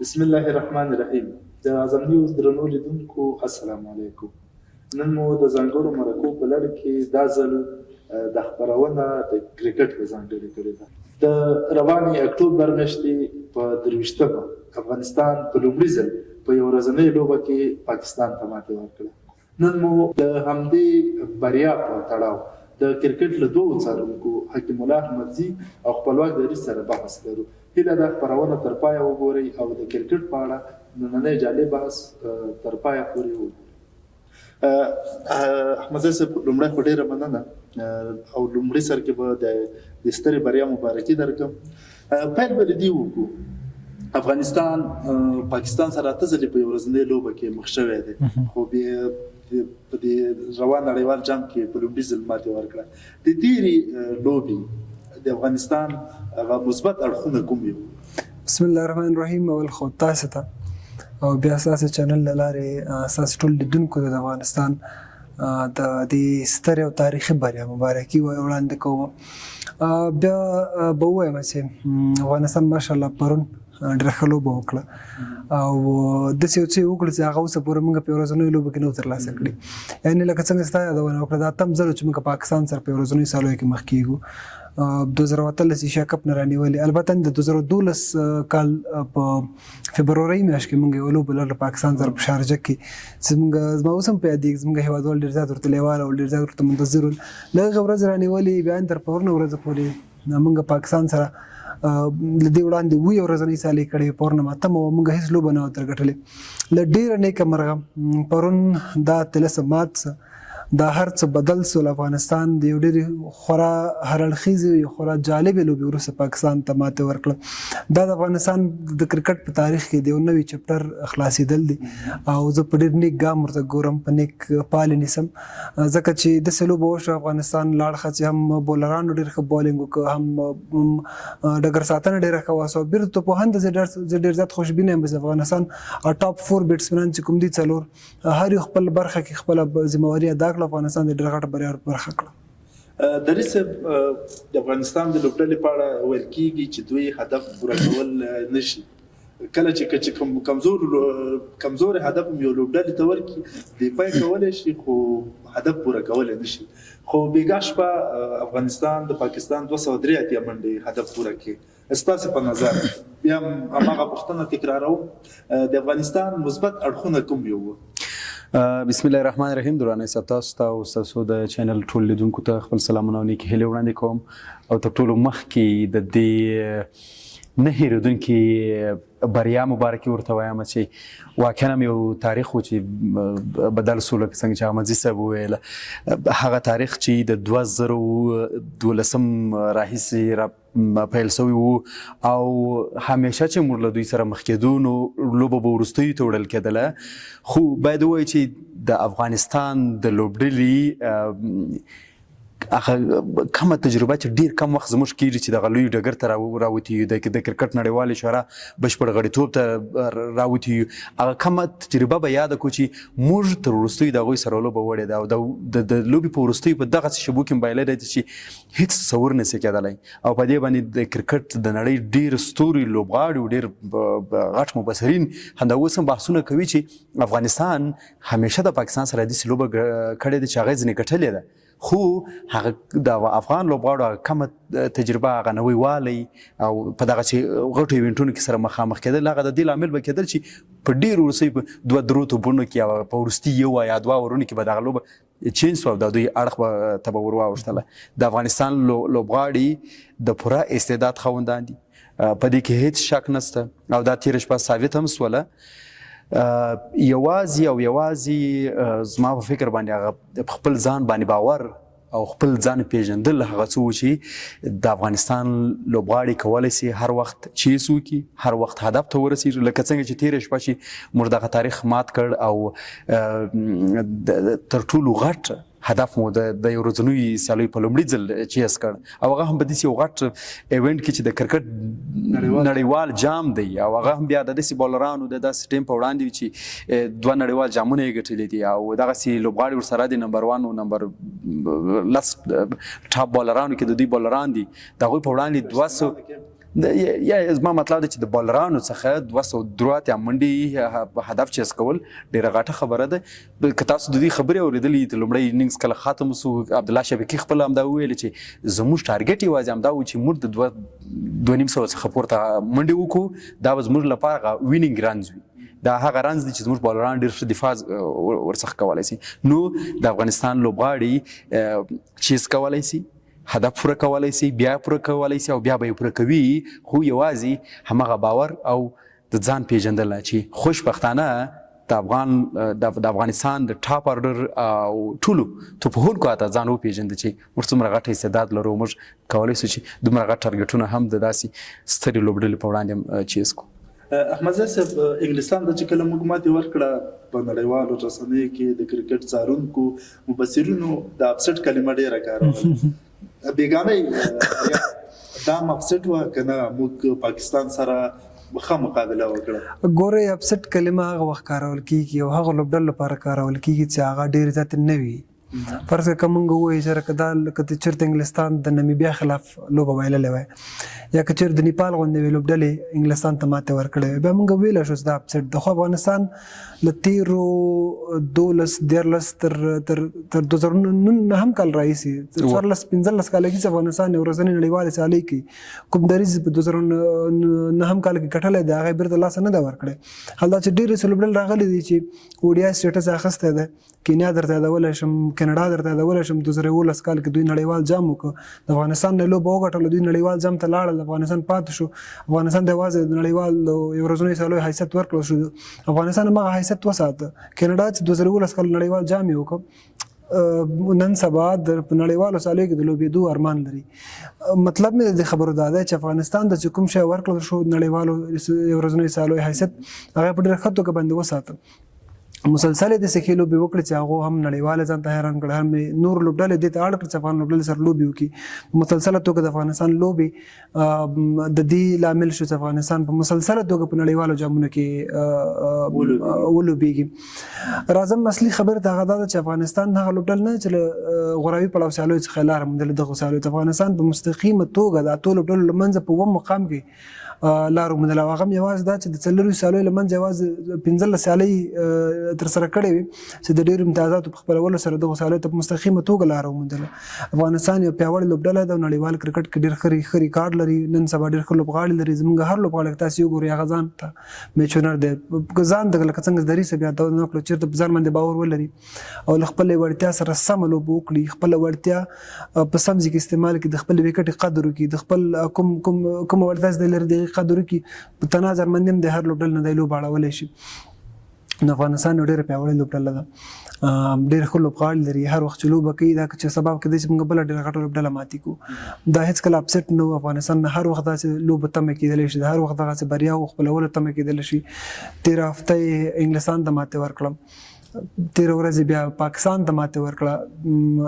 بسم الله الرحمن الرحیم. د اعظم نیوز درنو لیدونکو، السلام علیکم. نن مو د ځانګړو مرکو په لړ کې دا ځل د خپرونه د کرکټ په ځانګړې کړې ده. د روانې اکتوبر میاشتې په 23مه افغانستان په لومړي ځل په یو ورځنۍ لوبه کې پاکستان ته ماتې ورکړه. نن مو د همدې بریا په تړاو د کرکټ له دوو څارونکو، حکیم الله احمدزي او خپلواک دریځ سره بحث لرو. هیله ده خپرونه تر پایه وګورئ او د کرکټ په اړه نننی جالب بحث تر پایه پورې وګورئ. احمدزی صاحب، لومړی خو ډېره مننه او لومړي سر کې به د سترې بریا مبارکي درکړم. پیل به له دې وکړو، افغانستان پاکستان سره اته ځلې په یو ورځنۍ لوبه کې مخ شوی دی، خو بیا په دې روان نړیوال جام کې په لومړي ځل ماتې ورکړه. د تېرې لوبې د افغانستان هغه مثبت اړخونه کوم وو؟ بسم الله الرحمن الرحیم. اول خو تاسو ته او بیا ستاسو چینل له لارې ستاسو ټول لیدونکو ته د افغانستان د دې سترې او تاریخي بریا مبارکي وړاندې کوم. بیا به ووایم چې افغانستان ماشاءالله پرون ډېره ښه لوبه وکړه او داسې یو څه یې وکړل چې هغه اوسه پورې موږ په ورځنیو لوبو کې نه وو ترلاسه کړي. یعنې لکه څنګه چې تا یادونه وکړه، دا اتم ځل چې موږ پاکستان سره په ورځنیو سیالیو کې مخ کېږو، 2018 ایشیا کپ نه رانیولې. البته د 2012 کال په فبرورۍ میاشت کې موږ یوه لوبه لرله پاکستان سره په شارجه کې چې موږ، زما اوس هم په یادېږي، زموږ هېوادوال ډېر زیات ورته لېواله ول، ډېر زیات ورته منتظر ول. له هغې ورځې رانیولې بیا تر پرونۍ ورځې پورې موږ پاکستان سره له دې وړاندې اووه یو ورځنۍ سیالۍ کړې، پرون اتمه وه، موږ هېڅ لوبه نه وه تر ګټلې. له ډېره نېکه مرغه پرون دا طلسم مات سه، دا هر څه بدل سول. افغانستان د یو ډېرې خورا هر اړخیزې، یو خورا جالبې لوبې وروسته پاکستان ته ماتې ورکړه. دا د افغانستان د کرکټ په تاریخ کې د یو نوي chapter خلاصېدل دي او زه په ډېر نیک ګام ورته ګورم، په نیک پالې نیسم، ځکه چې داسې لوبه وشوه. افغانستان له اړخه چې هم بولرانو ډېر ښه bowling وکړ، هم ډګر ساتنه ډېره ښه وه. سو بیرته توپوهنه زه ډېر زیات خوشبینه یم چې افغانستان top four batsman چې کوم دي، څلور، هر یو خپل برخه کې خپله ذمه واري ادا کړه. افغانستان د ډېره غټه بریا برخه کړه. دریځ صاحب، د افغانستان د لوبډلې په اړه ویل کیږي چې دوی هدف پوره کول نه شي. کله چې کوم کمزور هدف هم یو لوبډلې ته ورکړي، دی پای کولی شي خو هدف پوره کولی نه شي. خو بېګا شپه افغانستان د پاکستان 283 منډې هدف پوره کړي. ستاسو په نظر، بیا هماغه پوښتنه تکراروم، د افغانستان مثبت اړخونه کوم یو وو؟ بسم الله الرحمن الرحیم. درانه صاحب، تاسو ته او تاسو د چینل ټول لیدونکو ته خپل سلامونه او نیکې هیلې وړاندې کوم او تر ټولو مخکې د دې نه هېرېدونکي بریا مبارکي ورته وایم چې واقعا هم یو تاریخ و چې بدل سو. لکه څنګه چې احمدزي صاحب وویل، هغه تاریخ چې د 2012 راهیسې را پیل شوی وو او همیشه چې موږ له دوی سره مخ کېدو نو لوبه به وروستیو ته وړل کېدله. خو باید ووایو چې د افغانستان د لوبډلې هغه کمه تجربه چې ډیر کم وخت زموږ کیږي چې دغه لوی ډګر ته راوتي یو، د کرکټ نړیوالې شورا بشپړ غړیتوب ته راوتي یو، هغه کمه تجربه به یاده کړو چې موږ تر وروستیو د هغوی سره لوبه وړې ده او د لوبې په وروستیو په دغسې شېبو کې بایللی دی چې هیڅ تصور نه شي کېدلی. او په دې باندې د کرکټ د نړۍ ډیر ستوري لوبغاړي او ډیر غټ مبصرین همدا اوس هم بحثونه کوي چې افغانستان همیشه د پاکستان سره داسې لوبه کړې ده چې هغه یې ځینې ګټلې ده، خو هغه د افغان لوبغاړو هغه کمه تجربه، هغه نوی والی او په دغسې غټو ایونټونو کې سره مخامخ کېدل، هغه د دې لامل به کېدل چې په ډېرو وروستیو په دوه درو توپونو کې او په وروستي یو یا دوه اورونو کې به دغه لوبه change سوه او د دوی اړخ به ته به ورواوښتله. د افغانستان لوبغاړي د پوره استعداد خاوندان دي، په دې کې هیڅ شک نشته او دا تېره شپه ثابت هم سوله. یوازې او یوازې زما په فکر باندې هغه خپل ځان باندې باور او خپل ځان پیژندل هغه څه وو چې د افغانستان لوبغاړي کولی شي هر وخت chase وکړي، هر وخت هدف ته ورسیږي. لکه څنګه چې تېره شپه چې موږ دغه تاریخ مات کړ او تر ټولو غټ هدف مو د یو ورځنیو سیالیو په لومړي ځل chase کړ او هغه هم په داسې یو غټ event کې چې د کرکټ نړیوال جام دی او هغه هم بیا د داسې بالرانو، د داسې ټیم په وړاندې چې دوه نړیوال جامونه یې ګټلي دي او دغسې لوبغاړي ورسره دي، نمبر 1 او نمبر 10 top بالرانو کې د دوی بالران دي، د هغوی په وړاندې یا زما مطلب دی چې د بالرانو څخه 283 منډې هدف چیس کول ډیره غټه خبره ده. که تاسو د دې خبرې اورېدلې، د لومړی اننګز کله ختم سو، عبدالله شفیقي خپل همدا وویل چې زموږ ټارګټ یوازې همدا و چې موږ د 2.5 2.5 څخه پورته منډې وکړو، دا به زموږ لپاره winning runs وي. دا هغه runs دي چې زموږ بالران ډېر ښه دفاع ورڅخه کولای شي. نو د افغانستان لوبغاړي chase کولای شي، هدف پوره کولای شي، بیا پوره کولای شي او بیا به یې پوره کوي، خو یوازې همغه باور او د ځان پیژندل چې خوشبختانه د افغان د افغانستان د top order او ټولو توپوهونکو ته ځان وپیژند چې موږ څومره غټ استعداد لرو، موږ کولای شو چې دومره غټ ټارګټونه هم د داسې سترې لوبډلې په وړاندې chase کړو. احمدزی صاحب، انګلستان ته چې کله موږ ماتې ورکړه، په نړیوالو رسنیو کې د کرکټ څارونکو مبصرینو د upset کلمه ډیره کاروله. بیګانۍ دا upset وه که نه موږ پاکستان سره ښه مقابله وکړه؟ ګورئ، upset کلمه هغه وخت کارول کیږي او هغه لوبډلو لپاره کارول کیږي چې هغه ډېر زیات نه وي. فرض کړه که موږ ووایو چې که دا که چېرته انګلستان د نمیبیا خلاف لوبه بایللې وای یا که چېرته د نیپال غوندې وي لوبډلې انګلستان ته ماتې ورکړې وای، بیا موږ ویلی شو چې دا upset ده. خو افغانستان له تېرو 12 13 تر تر تر 2009 کال راهیسې، 14 15 کاله کېږي چې افغانستان یو ورځنۍ نړیوالې سیالۍ کوي. کوم دریځ په 2009 کال کې ګټلی دی، هغه یې بېرته لاسه نه ده ورکړی. حال دا چې ډېرې لوبډلې راغلي دي چې ODI status یې اخیستی دی. کینیا درته یادولی شم، کاناډا درته یادولی شم. 2011 کال کې دوی نړیوال جام وکړ، د افغانستان نه لوبه وګټله، دوی نړیوال جام ته لاړل، افغانستان پاتې شو. افغانستان ته یوازې د نړیوال یو ورځنیو سیالیو حیثیت ورکړل شو، افغانستان هماغه حیثیت وساته. کاناډا چې 2011 کال نړیوال جام یې وکړ، نن سبا د نړیوالو سیالیو کې د لوبېدو ارمان لري. مطلب مې د خبرو دا دی چې افغانستان ته چې کوم شی ورکړل شو، نړیوالو یو ورځنیو سیالیو حیثیت، هغه په ډېره ښه توګه باندې وساته. مسلسل یې داسې ښې لوبې وکړې چې هغو هم نړیوال ځان ته حیران کړل، هم نور لوبډلې دې ته اړ کړل چې افغان لوبډلې سره لوبې وکړي. په مسلسله توګه د افغانستان لوبې د دې لامل شو چې افغانستان په مسلسله توګه په نړیوالو جامونو کې ولوبېږي. راځم اصلي خبره ته، هغه دا ده چې افغانستان هغه لوبډله نه چې له غوراوي پړاو سیالیو څخه لاره موندلې دغو سیالیو ته. افغانستان په مستقیمه توګه د اتو لوبډلو له منځه په اووم مقام کې لار وموندله، او هغه هم یوازې دا چې د 24 سیالیو له منځه یوازې 15 سیالۍ ترسره کړې وې چې د ډېرو امتیازاتو په خپلولو سره دغو سیالیو ته په مستقیمه توګه لاره وموندله. افغانستان یو پیاوړې لوبډله ده او نړیوال کرکټ کې ډېر ښه ریکارډ لري. نن سبا ډېر ښه لوبغاړي لري. زموږ هر لوبغاړی که تاسې وګورئ، هغه ځان ته match winner دی. ځان ته لکه څنګه دري صاحب یادونه وکړه، چېرته په ځان باندې باور ولري او له خپلې وړتیا سره سمه لوبه وکړي، خپله وړتیا په سم ځای کې استعمال کړي، د خپلې ویکټې قدر وکړي، د خپل کوم کوم کومه وړتیا چې دی لري د هغې قدر وکړي، په تنها ځان باندې هم د هر لوبډلې نه دی لوبه اړولی شي. نو افغانستان یو ډېره پیاوړې لوبډله ده، ډېر ښه لوبغاړي لري. هر وخت چې لوبه کوي، دا چې سبب کېدای شي موږ بله ډېره غټه لوبډله ماتې کړو. دا هېڅکله upset نه و. افغانستان نه هر وخت داسې لوبه تمه کېدلی شي، د هر وخت دغسې بریاوو خپلولو تمه کېدلی شي. تېره هفته یې انګلستان ته ماتې ورکړه، تېره ورځ یې بیا پاکستان ته ماتې ورکړه.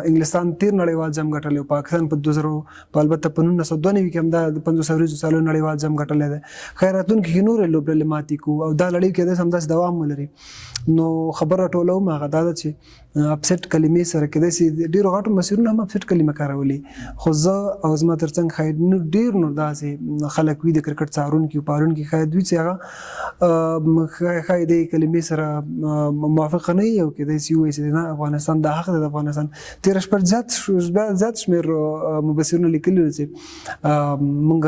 انګلستان تېر نړیوال جام ګټلی او پاکستان په 2000 په البته په 1992 کې هم دا د 50 اوریزو سیالیو نړیوال جام ګټلی دی. ښايي راتلونکي کې نورې لوبډلې ماتې کړو او دا لړۍ کېدای شي همداسې دوام ولري. نو خبره ټولوم، هغه دا ده چې upset کلمې سره کېدای شي ډېرو غټو مسیرونو هم upset کلمه کارولې، خو زه او زما ترڅنګ ښايي ډېر نور داسې خلک وي، د کرکټ څارونکي او پالونکي ښاید وي چې هغه ښايي دې کلمې سره موافقه نه وي او کېدای شي ووایي چې نه، افغانستان دا حق دی. د افغانستان تېره شپه زیات شمېر مبصرینو لیکلي وو چې مونږ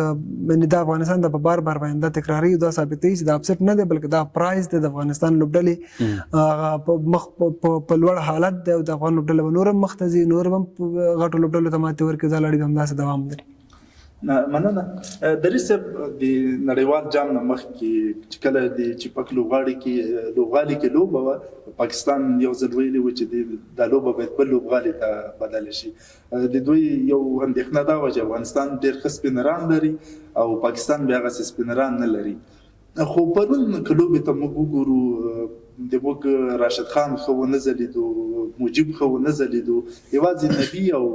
یعنې دا افغانستان د په بار بار باندې دا تکراري او دا ثابتوي چې دا upset نه دی، بلکې دا prize دی. د افغانستان لوبډلې هغه مخ په لوړ حالت دی او د افغان لوبډله به نور هم مخته ځي، نور هم غټو لوبډلو ته ماتې ورکړي، دا لړۍ به همداسې دوام لري. مننه دریځ صاحب. د نړیوال جام نه مخکې چې کله د چیپک لوبغاړي کې لوبغالي کې لوبه وه، پاکستان یو ځل ویلي و چې دا لوبه باید بل لوبغالي ته بدله شي. د دوی یو اندېښنه دا وه چې افغانستان ډېر ښه سپینران لري او پاکستان بیا هغسې سپینران نه لري. خو پرون که لوبې ته موږ وګورو، د موږ راشد خان ښه ونه ځلېدو، مجیب ښه ونه ځلېدو، یوازې نبي او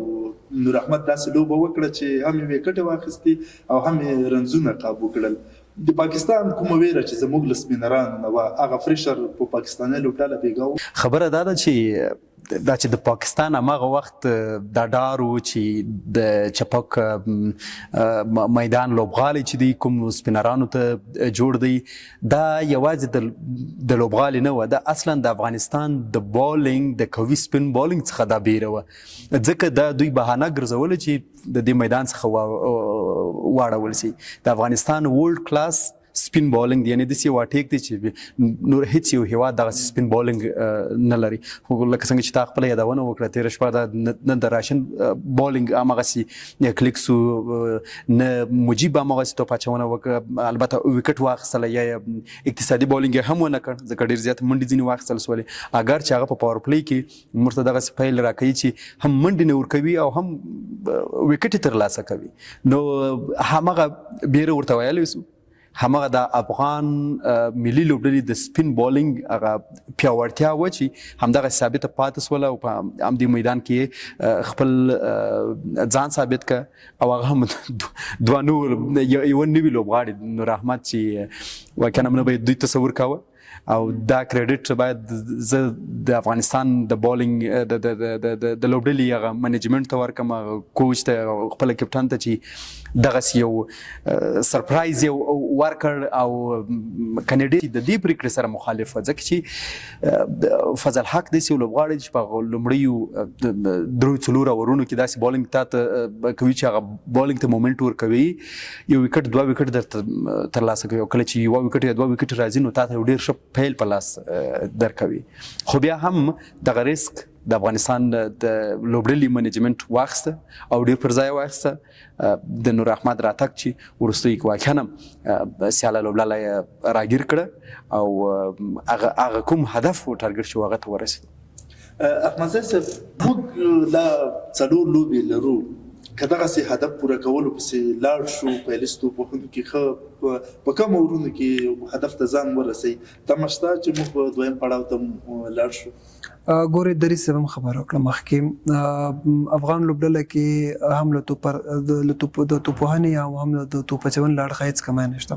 نور احمد داسې لوبه وکړه چې هم یې ویکټې واخیستې او هم یې رنزونه قابو کړل. د پاکستان کومه ویره چې زموږ له سپینرانو نه وه، هغه pressure په پاکستاني لوبډله بېګا و؟ خبره دا ده چې دا چې د پاکستان هماغه وخت دا ډار و چې د چپک میدان لوبغالی چې دی کوم سپینرانو ته جوړ دی، دا یوازې د لوبغالي نه وه، دا اصلا د افغانستان د بالینګ د قوي سپین بالینګ څخه دا بیره وه، ځکه دا دوی بهانه ګرځوله چې د دې میدان څخه واړول شي. د افغانستان ورلډ کلاس سپین بالینګ دی، یعنی داسې یو اټیک دی چې نور هیڅ یو هیواد دغسې سپین بالینګ نه لري. خو لکه څنګه چې تا خپله یادونه وکړه تېره شپه، دا نه د راشن بالینګ هماغسې کلیک سو، نه مجیب هماغسې توپ اچونه وکړه، البته ویکټ واخیستله یا اقتصادي بالینګ یې هم ونه کړ، ځکه ډېر زیات منډې ځینې واخیستل سولې. اګر چې هغه په پاور پلی کې موږ ته دغسې پیل راکوي چې هم منډې نه ورکوي او هم ویکټې ترلاسه کوي، نو هماغه بیره ورته ویلی سو، هماغه د افغان ملي لوبډلې د سپین بالینګ هغه پیاوړتیا وه چې همدغه ثابته پاتې سوله او په همدې میدان کې خپل ځان ثابت کړ. او هغه هم دوه نور یو نوي لوبغاړي نور احمد چې واقعا هم نه به دوی تصور کاوه، او دا کریډټ باید زه د افغانستان د بالینګ د د د د د لوبډلې هغه منیجمنټ ته ورکم، هغه کوچ ته، خپل کپټان ته چې دغسې یو سرپرایز یې ورکړ. او کنیډي د دې پرېکړې سره مخالف وه، ځکه چې فضل حق داسې یو لوبغاړی چې په هغه لومړیو درو څلور اورونو کې داسې بالینګ تا ته کوي چې هغه بالینګ ته مومنټ ورکوي، یو ویکټ دوه ویکټ درته ترلاسه کوي، او کله چې یوه ویکټ یا دوه ویکټ راځي نو تا ته یو ډېر ښه پیل په لاس درکوي. خو بیا هم دغه ریسک د افغانستان د لوبډلې منیجمنټ واخیسته او ډېر پر ځای واخیسته. د نور احمد راتګ چې وروستیو کې واقعا هم سیاله لوبډله یې راګیر کړه او هغه کوم هدف و ټارګټ چې هغه ته ورسېد. احمدزی صاحب، موږ لا څلور لوبې لرو، که دغسې هدف پوره کولو پسې لاړ شو، پیلیز توپ وهونکي ښه په کم اورونو کې هدف ته ځان ورسوي، تمه شته چې موږ به دویم پړاو ته لاړ شو؟ ګورې دري صاحب هم خبره وکړه مخکې، افغان لوبډله کې هم له توپ له توپ د توپوهنې او هم د توپ اچونې له اړخه هېڅ کمی نشته.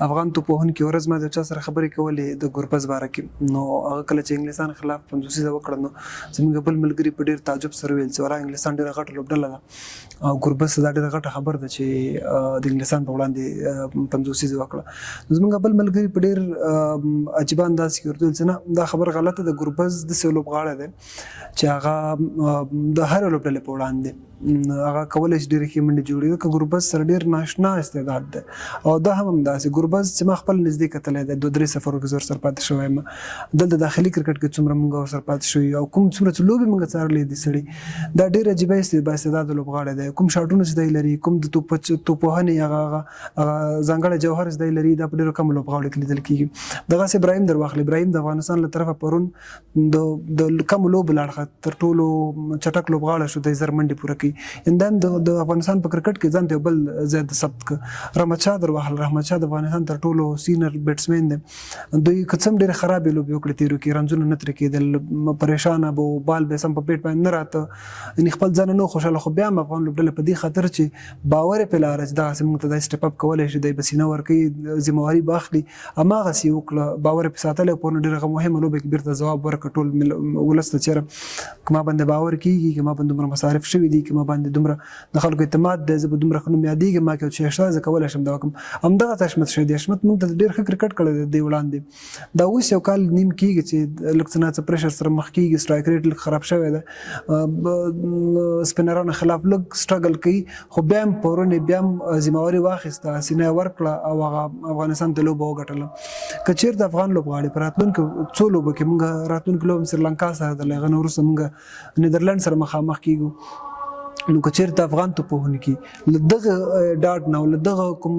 افغان توپوهونکي، ورځ ما د چا سره خبرې کولې د ګربز باره کې، نو هغه کله چې انګلستان خلاف پنځوسیزه وکړه نو زموږ بل ملګري په ډېر تعجب سره ویل چې ولا انګلستان ډېره غټه لوبډله ده او ګربز ته دا ډېره غټه خبر ده چې د انګلستان په وړاندې پنځوسیزه وکړه. زموږ بل ملګري په ډېر عجیبه انداز کې ورته ویل چې نه، دا خبره غلطه ده، ګربز داسې یو لوبغاړی دی چې هغه د هرې لوبډلې په وړاندې هغه کولی شي ډېرې ښې منډې جوړې کړي، ګربز سره ډېر ناشنا استعداد دی. او دا هم همداسې ګربز چې ما خپل نږدې کتلی دی، دوه درې سفرو کې زه ورسره پاتې شوی یم، دلته داخلي کرکټ کې څومره مونږ ورسره پاتې شوي او کوم څومره چې لوبې مونږ څارلې دي سړي، دا ډېر عجیبه با استعداده لوبغاړی دی. کوم شاټونه چې دی لري، کوم د توپوهنې هغه هغه هغه ځانګړی جوهر چې دی لري، دا په ډېرو کمو لوبغاړو کې لیدل کېږي. دغسې ابراهیم در واخلي، ابراهیم د افغانستان له طرفه پرون د د کمو لوبو له اړخه تر ټولو چټک لوبغاړی شو، دی زر منډې پوره کوي. یعنې دا هم د افغانستان په کرکټ کې ځان ته یو بل ځای د ثبت کړ. رحمت شاه در واخله، رحمت شاه د افغانستان تر ټولو سینر بیټسمین دی. دوی که څه هم ډېرې خرابې لوبې وکړې تېرو کې، رنزونه نه ترې کېدل، پریشانه به و، بال به یې سم په بیټ باندې نه راته، یعنې خپل ځان نه و خوشحاله، خو بیا هم افغان لوبډله په دې خاطر چې باور یې پرې لاره چې دغسې موږ ته دا سټپ اپ کولی شي، دی به سینه ورکوي، ذمه واري به اخلي، هماغسې یې وکړه، باور یې پرې ساتلی او پرون ډېره مهمه لوبه کې بېرته ځواب ورکړ ټول ولس ته، چېرې که ما باندې باور کېږي، که ما باندې دومره مصارف شوي دي، که ما باندې دومره د خلکو اعتماد دی، زه به دومره ښه نوم یادېږم، ما کې یو څه شته، زه کولی شم دا وکړم. همدغه ته حشمت شهیدي، حشمت موږ ته ډېر ښه کرکټ کړی دی دې وړاندې، دا اوس یو کال نیم کېږي چې لږ څه ناڅه پریشر سره مخ کېږي، سټرایک ریټ لږ خراب شوی دی، سپینرانو خلاف لږ سټرګل کوي، خو بیا هم پرون یې بیا هم ذمه واري واخیسته، سینه یې ورکړه او هغه افغانستان ته لوبه وګټله. که چېرته افغان لوبغاړي په راتلونکو څو لوبو کې، موږ راتلونکې لوبه سریلانکا سره ده، له هغه نه وروسته موږ نیدرلند سره مخامخ کېږو، نو که چېرته افغان توپوهونکي له دغه ډاډ نه او له دغه کوم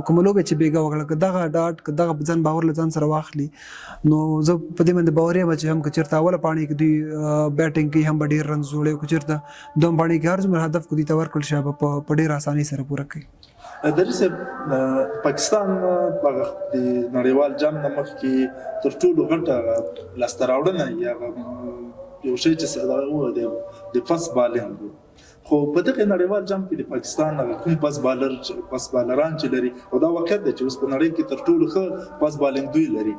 کومه لوبه چې بېګا وکړه، که دغه ډاډ که دغه ځان باور له ځان سره واخلي، نو زه په دې باندې باوري یم چې هم که چېرته اوله پاڼې کې دوی بیټینګ کوي هم به ډېر رنز جوړوي، که چېرته دوهم پاڼې کې هر څومره هدف که دوی ته ورکړل شي به په ډېره اسانۍ سره پوره کوي. دري صاحب، پاکستان په د نړیوال جام نه مخکې تر ټولو غټه لاسته راوړنه یا یو شی چې د فست بالینګ و، خو په دغه نړیوال جام کې د پاکستان هغه کوم پس بالران چې لري، او دا واقعیت دی چې اوس په نړۍ کې تر ټولو ښه پس بالینګ دوی لري،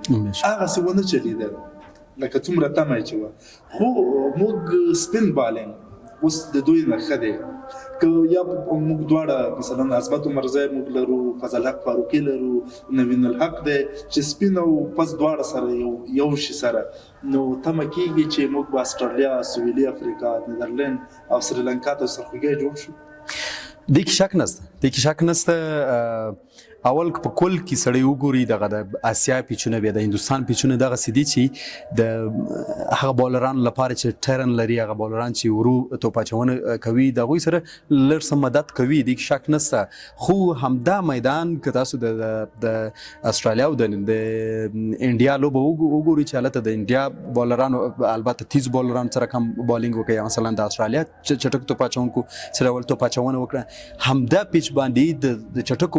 هغسې ونه چلېدل. لکه څومره تمه چې وه، خو موږ سپین بالینګ اوس د دوی نه ښه دی. که یا موږ دواړه مثلا عظمت عمرزی موږ لرو، فضل حق فاروقي لرو، نوین الحق دی چې سپین او پس دواړه سره یو یو شي سره، نو تمه کیږي چې موږ به استرالیا، سویلي افریقا، نیدرلند او سریلانکا ته سرخوږی جوړ شو. دې کې شک نشته، دې کې شک نشته. اول که په کل کې سړی وګوري دغه د اسیا پیچونه، بیا د هندوستان پیچونه دغسې دي چې د هغه بالرانو لپاره چې ټرن لري، هغه بالران چې ورو توپ اچونه کوي، د هغوی سره لږ څه مدد کوي، دې کې شک نشته. خو همدا میدان که تاسو د د استرالیا او د انډیا لوبه وګورئ چې هلته د انډیا بالرانو البته تیز بالرانو سره کم بالینګ وکړي، مثلا د استرالیا چټک توپ اچونکو څه ډول توپ اچونه وکړه، همدا پیچ باندې د چټکو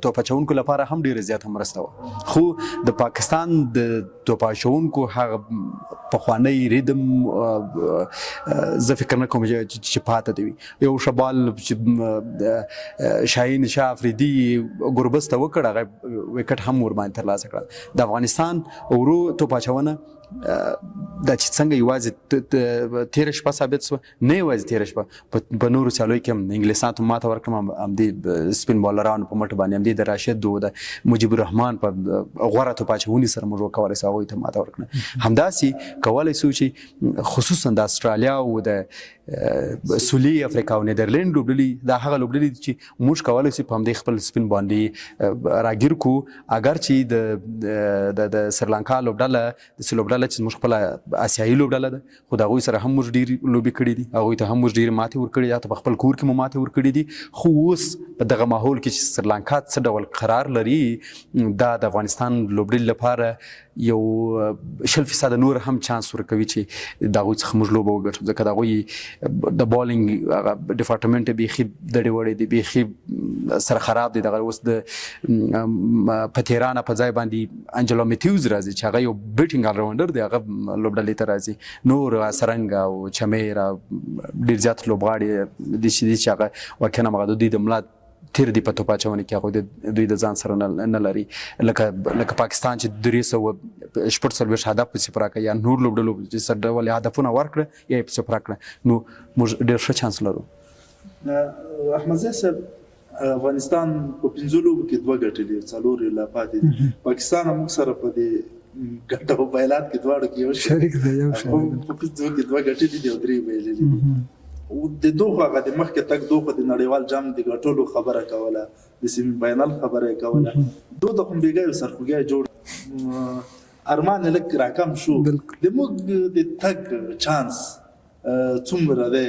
توپ اچونکو لپاره هم ډیره زیاته مرسته وه. خو د پاکستان د توپ اچونکو هغه پخوانی ریدم زه فکر نه کوم چې پاته دی وي. یو ښه بال چې شاهین شاه افریدي ګربز ته وکړ، هغه وکټ هم ورباندې ترلاسه کړه. د افغانستان ورو توپ اچونه دا چې څنګه یوازې تېره شپه ثابت شوه، نه یوازې تېره شپه، په نورو سیالیو کې هم انګلیسان ته ماته ورکړم، همدې سپین بالرانو په مټ باندې، همدې د راشد او د مجیب الرحمن په غوره توپ اچونې سره موږ وکولای شو هغوی ته ماته ورکړم. همداسې کولی شو چې خصوصا د استرالیا او د سویلي افریقا او نیدرلند لوبډلې، دا هغه لوبډلې دي چې موږ کولی شو په همدې خپل سپین باندې راګیر کړو. اګر چې د د سریلانکا لوبډله داسې لوبډله چې زموږ خپله اسیایي لوبډله ده، خو د هغوی سره هم موږ ډېرې لوبې کړې دي، هغوی ته هم موږ ډېرې ماتې ورکړې دي، حتی په خپل کور کې مو ماتې ورکړې دي. خو اوس په دغه ماحول کې چې سریلانکا څه ډول قرار لري، دا د افغانستان لوبډلې لپاره یو 20% نور هم چانس ورکوي چې د هغوی څخه موږ لوبه وګټو، ځکه د هغوی د بالینګ هغه ډیپارټمنټ بیخي دړې وړې دی، بیخي سره خراب دی. دغه اوس د پتیرانه په ځای باندې انجلو میتیوز راځي چې هغه یو بیټینګ الراونډر دی، هغه لوبډلې ته راځي. نور سرنګ او چمیر ډیر زیات لوبغاړي دي چې هغه واقعا هغه د دوی د ملا تیر دی په توپ اچونه کې، هغه دوی د ځان سره نه لري. لکه لکه پاکستان چې 346 هدف پسې پوره کړ، یا نور لوبډلو چې څه ډول هدفونه ورکړه یا یې پسې پوره کړه، نو موږ ډېر ښه چانس لرو. احمدزی صاحب، افغانستان په 5 لوبو کې 2 ګټلي، 4 یې لا پاتې دي. پاکستان موږ سره په دې ګټه او بایلات کې دواړو کې یو شریک دی، یو شریک په 5 کې 2 ګټلي دي او 3 بایللي دي. د دوه هغه د مخکې تګ، دوه د نړیوال جام د ګټلو خبره کوله، د سیمي فاینل خبره یې کوله. دوه د کوم بیګا یو سرخوږی جوړ ارمان یې لږ راکم شو. د موږ د تګ چانس څومره دی؟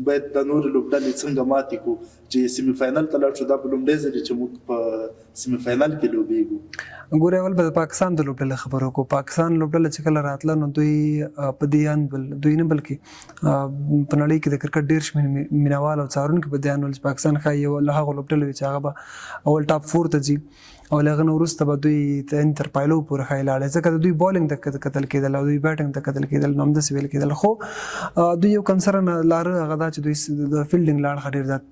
باید د نورې لوبډلې څنګه ماتې کړو چې سیمي فاینل ته لاړ شو؟ دا په لومړی ځل چې موږ په سیمي فاینل کې لوبېږو. ګورې، اول به د پاکستان د لوبډلې خبرو کو. پاکستان لوبډله چې کله راتله نو دوی په دې اند ول، دوی نه بلکې په نړۍ کې د کرکټ ډېر شمېر مینهوال او څارونکي په دې اند ول چې پاکستان ښایي یو له هغو لوبډلو وي چې هغه به اول ټاپ فور ته ځي او له هغه نه وروسته به دوی تر پایلو پورې ښایي لاړې، ځکه د دوی بالینګ ته کتل کېدل او دوی بیټینګ ته کتل کېدل، نو همداسې ویل کېدل. خو دوی یو کنسرن لاره، هغه دا چې دوی د فیلډینګ له اړخه ډېر زیات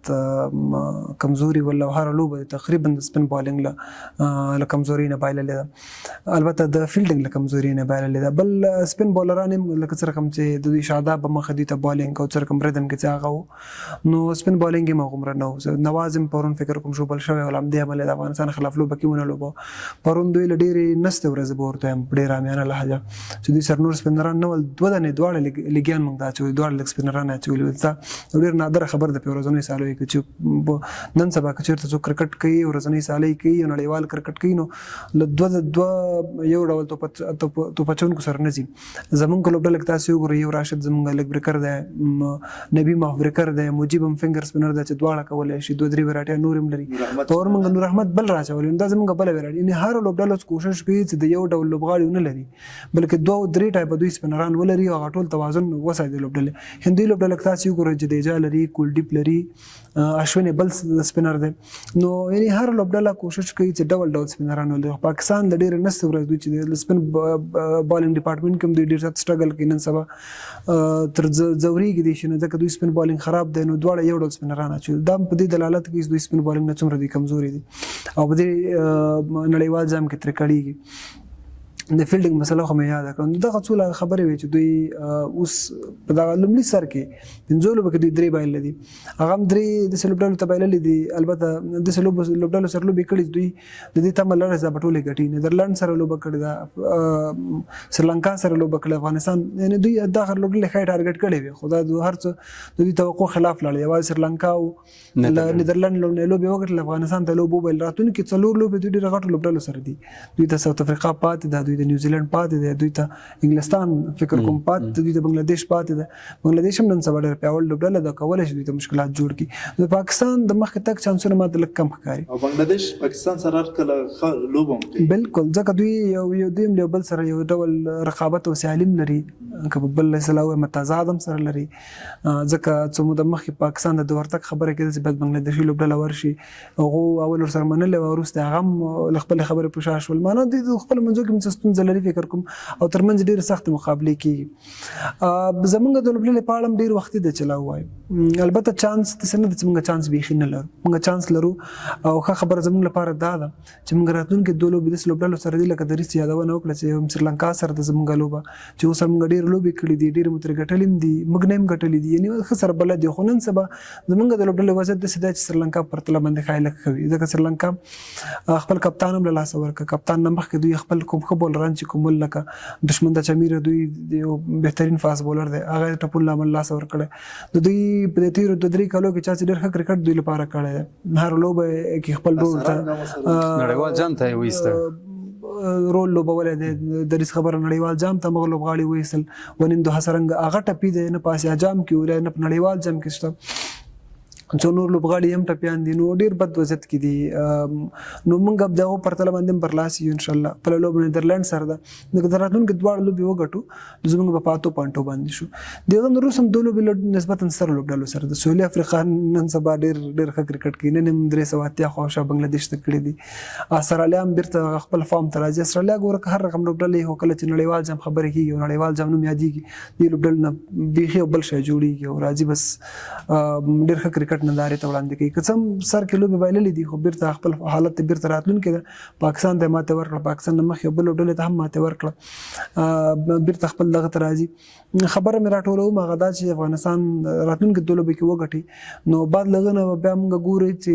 کمزوري ول او هره لوبه تقریبا د سپین بالینګ له کمزورۍ نه بایللې ده، البته د فیلډینګ له کمزورۍ نه بایللې ده. بل سپین بالران هم لکه څه رقم چې د دوی شاداب په مخه دوی ته بالینګ او څه رقم ردم کې چې هغه و، نو سپین بالینګ یې هغومره نه و. نواز هم پرون فکر کوم ژوبل شوی و، له همدې امله د افغانستان خلاف لوبه کې ونه لوباوه. پرون دوی له ډېرې نستې ورځې به ورته وایم په ډېره عامیانه لهجه چې دوی سره نور سپینران نه ول، دوه دانې دواړه لګیان موږ ته اچولي، دواړه لږ سپینران اچولي ول. دا ډېر نادره خبر ده په ورځنیو سیالیو کې چې نن سبا که چېرته څوک کرکټ کوي، ورځنۍ سیالۍ کوي او نړیوال کرکټ کوي، نو له دوه دوه یو ډول توپ اچونکو سره نه ځي. زمونږ په لوبډله کې تاسو وګورئ، یو راشد زمونږ لګ بریکر دی، نبی ماف بریکر دی، مجیب هم فنګر سپینر دی چې دواړه کولی شي، دوه درې ویراټیان نور هم لري. پر موږ نور احمد بل راچولی، دا زمونږ بله ویراټي. یعنې هره لوبډله اوس کوشش کوي چې د یو ډول لوبغاړي ونه لري، بلکې دوه او درې ټایپه دوی سپینران ولري او هغه ټول توازن وساتي لوبډلې. هندۍ لوبډله که تاسو وګورئ، جدیجا لري، کولډیپ لري، اشوین بل سپینر دی. نو یعنی هر لوبډله کوشش کوي چې ډول ډول سپینران ولري. خو پاکستان د ډېرې نستې ورځ دوی چې د سپین بالینګ ډپارټمنټ کې هم دوی ډېر زیات سټرګل کوي، نن سبا تر ځورېږي دي شي، نو ځکه دوی سپین بالینګ خراب دی، نو دواړه یو ډول سپینران اچوي. دا په دې دلالت کوي چې دوی سپین بالینګ نه څومره دوی کمزوري دي او په دې نړیوال جام کې ترې کړېږي. د فیلډینګ مسله خو مې یاده کړه. نو دغه څو لارې خبرې وې چې دوی اوس په دغه لومړي سر کې پنځو لوبو کې دوی درې بایللې دي، هغه هم درې داسې لوبډلو ته بایللې دي، البته داسې لوبو لوبډلو سره لوبې کړي دوی د دې تمه لرله چې دا به ټولې ګټي. نیدرلند سره لوبه کړې ده، سریلانکا سره لوبه کړې، افغانستان، یعنې دوی دغه لوبډلې ښایي ټارګټ کړې وي، خو دا هر څه د دوی توقع خلاف لاړل. یوازې سریلانکا او نیدرلند لومړنۍ لوبې وګټل، افغانستان ته لوبه وبایل. راتلونکي څلور لوبې دوی ډېر غټو لوبډلو سره دي، دوی ته ساوت افریقا پاتې ده، دوی ته نیوزیلند پاتې ده، دوی ته انګلستان فکر کوم پاتې ده، دوی ته بنگلاديش پاتې ده. بنگلاديش هم نن سبا ډېر پیاوړې لوبډله ده، کولی شي دوی ته مشکلات جوړ کړي. د پاکستان د مخکې تګ چانسونه ماته لږ کم ښکاري. او بنگلاديش پاکستان سره هر کله ښه لوبه هم کوي. بالکل، ځکه دوی یو یو دوی هم یو بل سره یو ډول رقابت او سیالي هم لري، که په بل اصطلاح ووایم تضاد هم سره لري. ځکه څه موده مخکې پاکستان د ورتګ خبره کېده چې باید بنګلادیشي لوبډله ورشي، هغو اول ورسره منلې وه، وروسته هغه هم له خپلې خبرې په شا شول. معنا دوی د خپلو منځو کې څه ستونزه لري فکر کوم، او ترمنځ ډېرې سختې مقابلې کېږي. زمونږ د لوبډلې په اړه هم ډېر وختي دی چې لا ووایو. البته چانس داسې نه دی چې موږ چانس بیخي نه لرو، موږ چانس لرو. او ښه خبره زموږ لپاره دا ده چې موږ راتلونکي دوه لوبې داسې لوبډلو سره دي، لکه د ریس یادونه وکړه چې هم سریلانکا سره ده زموږ لوبه، چې اوس موږ ډېر لوبې کړې دي، ډېر مو ترې ګټلې هم دي، موږ نه هم ګټلې دي، یعنې ښه سره بلد دي. خو نن سبا زموږ د لوبډلې وضعیت داسې دی چې سریلانکا پرتله باندې ښایي لږ ښه وي، ځکه سریلانکا خپل کپتان هم له لاسه ورکړ. کپتان نه مخکې دوی خپل کوم ښه بولران چې کوم ول، لکه دشمن د چمیر، دوی یو بهترین فاست بولر دی، هغه یې ټپون له امله لاسه ورکړی. د دوی په دې تېرو دوه درې کالو کې چا چې ډېر ښه کرکټ دوی لپاره کړی دی، هر لوبه کې خپل رول ته نړیوال جام ته یې وایسته، رول لوبولی دی. د ریس خبره نړیوال جام ته موږ لوبغاړي وایستل. ونیندو هسرنګ هغه ټپي دی، نه په اسیا جام کې ولی، نه په نړیوال جام کې شته، څو نور لوبغاړي هم ټپیان دي، نو ډیر بد وضعیت کې دي. نو موږ د هغو پرتله باندې هم برلاسي یو انشاءالله. خپله لوبه نیدرلند سره ده، نو که د راتلونکي دواړه لوبې وګټو زموږ به په اتو پوینټو باندې شو. د هغه نه وروسته هم دوه لوبې نسبتاً سترو لوبډلو سره ده. سویلي افریقا نن سبا ډېر ډېر ښه کرکټ کوي، نن هم 380 خواوشا بنګلادیش ته کړي دي. استرالیا هم بېرته خپل فارم ته راځي. استرالیا ګوره که هر رقم لوبډلې، خو کله چې نړیوال جام خبرې کېږي او نړیوال جام نوم یادېږي، دې لوبډلې نه بیخي یو بل شی جوړېږي او راځي، بس ډېر ښه کرکټ نندارې ته وړاندې کوي. که څه هم سر کې لوبې بایللې دي، خو بېرته خپل حالت ته بېرته راتلونکې ده. پاکستان ته یې ماتې ورکړه، پاکستان نه مخکې بل لوبډلې ته هم ماتې ورکړه، بېرته خپل دغه ته راځي. خبره مې راټولوم، هغه دا چې افغانستان راتلونکې دوه لوبې کې وګټي، نو بعد له هغه نه به بیا موږ ګورو چې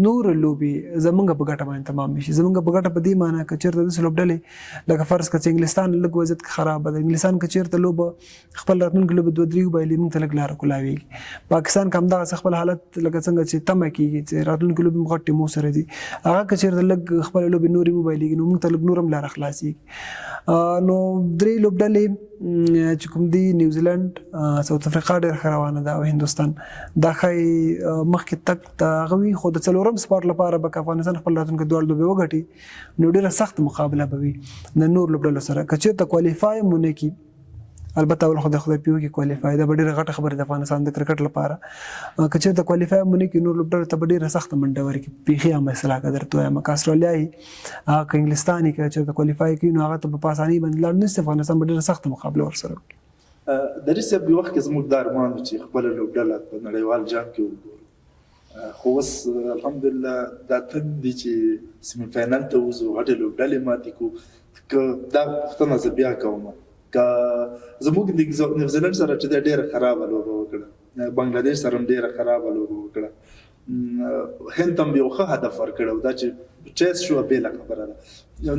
نور لوبې زمونږ په ګټه باندې تمامې شي. زمونږ په ګټه په دې معنی که چېرته داسې لوبډلې لکه فرض کړه چې انګلستان لږ وضعیت کې خرابه ده، انګلستان که چېرته لوبه خپل راتلونکې لوبې دوه درې وبایلي، موږ ته لږ لاره کولاویږي. پاکستان که همدغسې خپل حالت لکه څنګه چې تمه کېږي چې راتلونکې لوبې موږ غټ ټیمو سره دي، هغه که چېرته لږ خپلې لوبې نورې وبایلېږي، نو موږ ته لږ نور هم لاره خلاصېږي. نو درې لوبډلې چې کوم دي، نیوزیلند، ساوت افریقا ډېر ښه روانه ده او هندوستان، دا ښایي مخکې تګ ته هغه وي. خو د څلورم سپاټ لپاره به که افغانستان خپل راتلونکې دواړه لوبې وګټي، نو ډېره سخته مقابله به وي د نور لوبډلو سره. که چېرته کوالیفای هم ونه کړي، البته اول خدای خدای پیو کې کوالیفای دا به ډېره غټه خبره ده افغانستان د کرکټ لپاره. که چېرته کوالیفای هم ونه کړي، نور لوبډلو ته به ډېره سخته منډه ورکړي. بیخي عامه اصطلاح که درته ووایم، که استرالیا یې، که انګلستان یې، که چېرته کوالیفای کوي، نو هغه ته به په اسانۍ باندې لاړ نه شي. افغانستان به ډېره سخته مقابله ورسره وکړي. دري صاحب، یو وخت کې زموږ دا ارمان و چې خپله لوبډله په نړیوال جام کې وګورو، خو اوس الحمدلله دا تم دي چې سیمي فاینل ته وځو، غټې لوبډلې ماتې کړو. که دا پوښتنه زه بیا کوم، که زموږ نیوزیلند سره چې ډېره خرابه لوبه وکړه، بنګلادیش سره هم ډېره خرابه لوبه وکړه، هند هم یو ښه هدف ورکړی او دا چې چیس شو بېله خبره ده.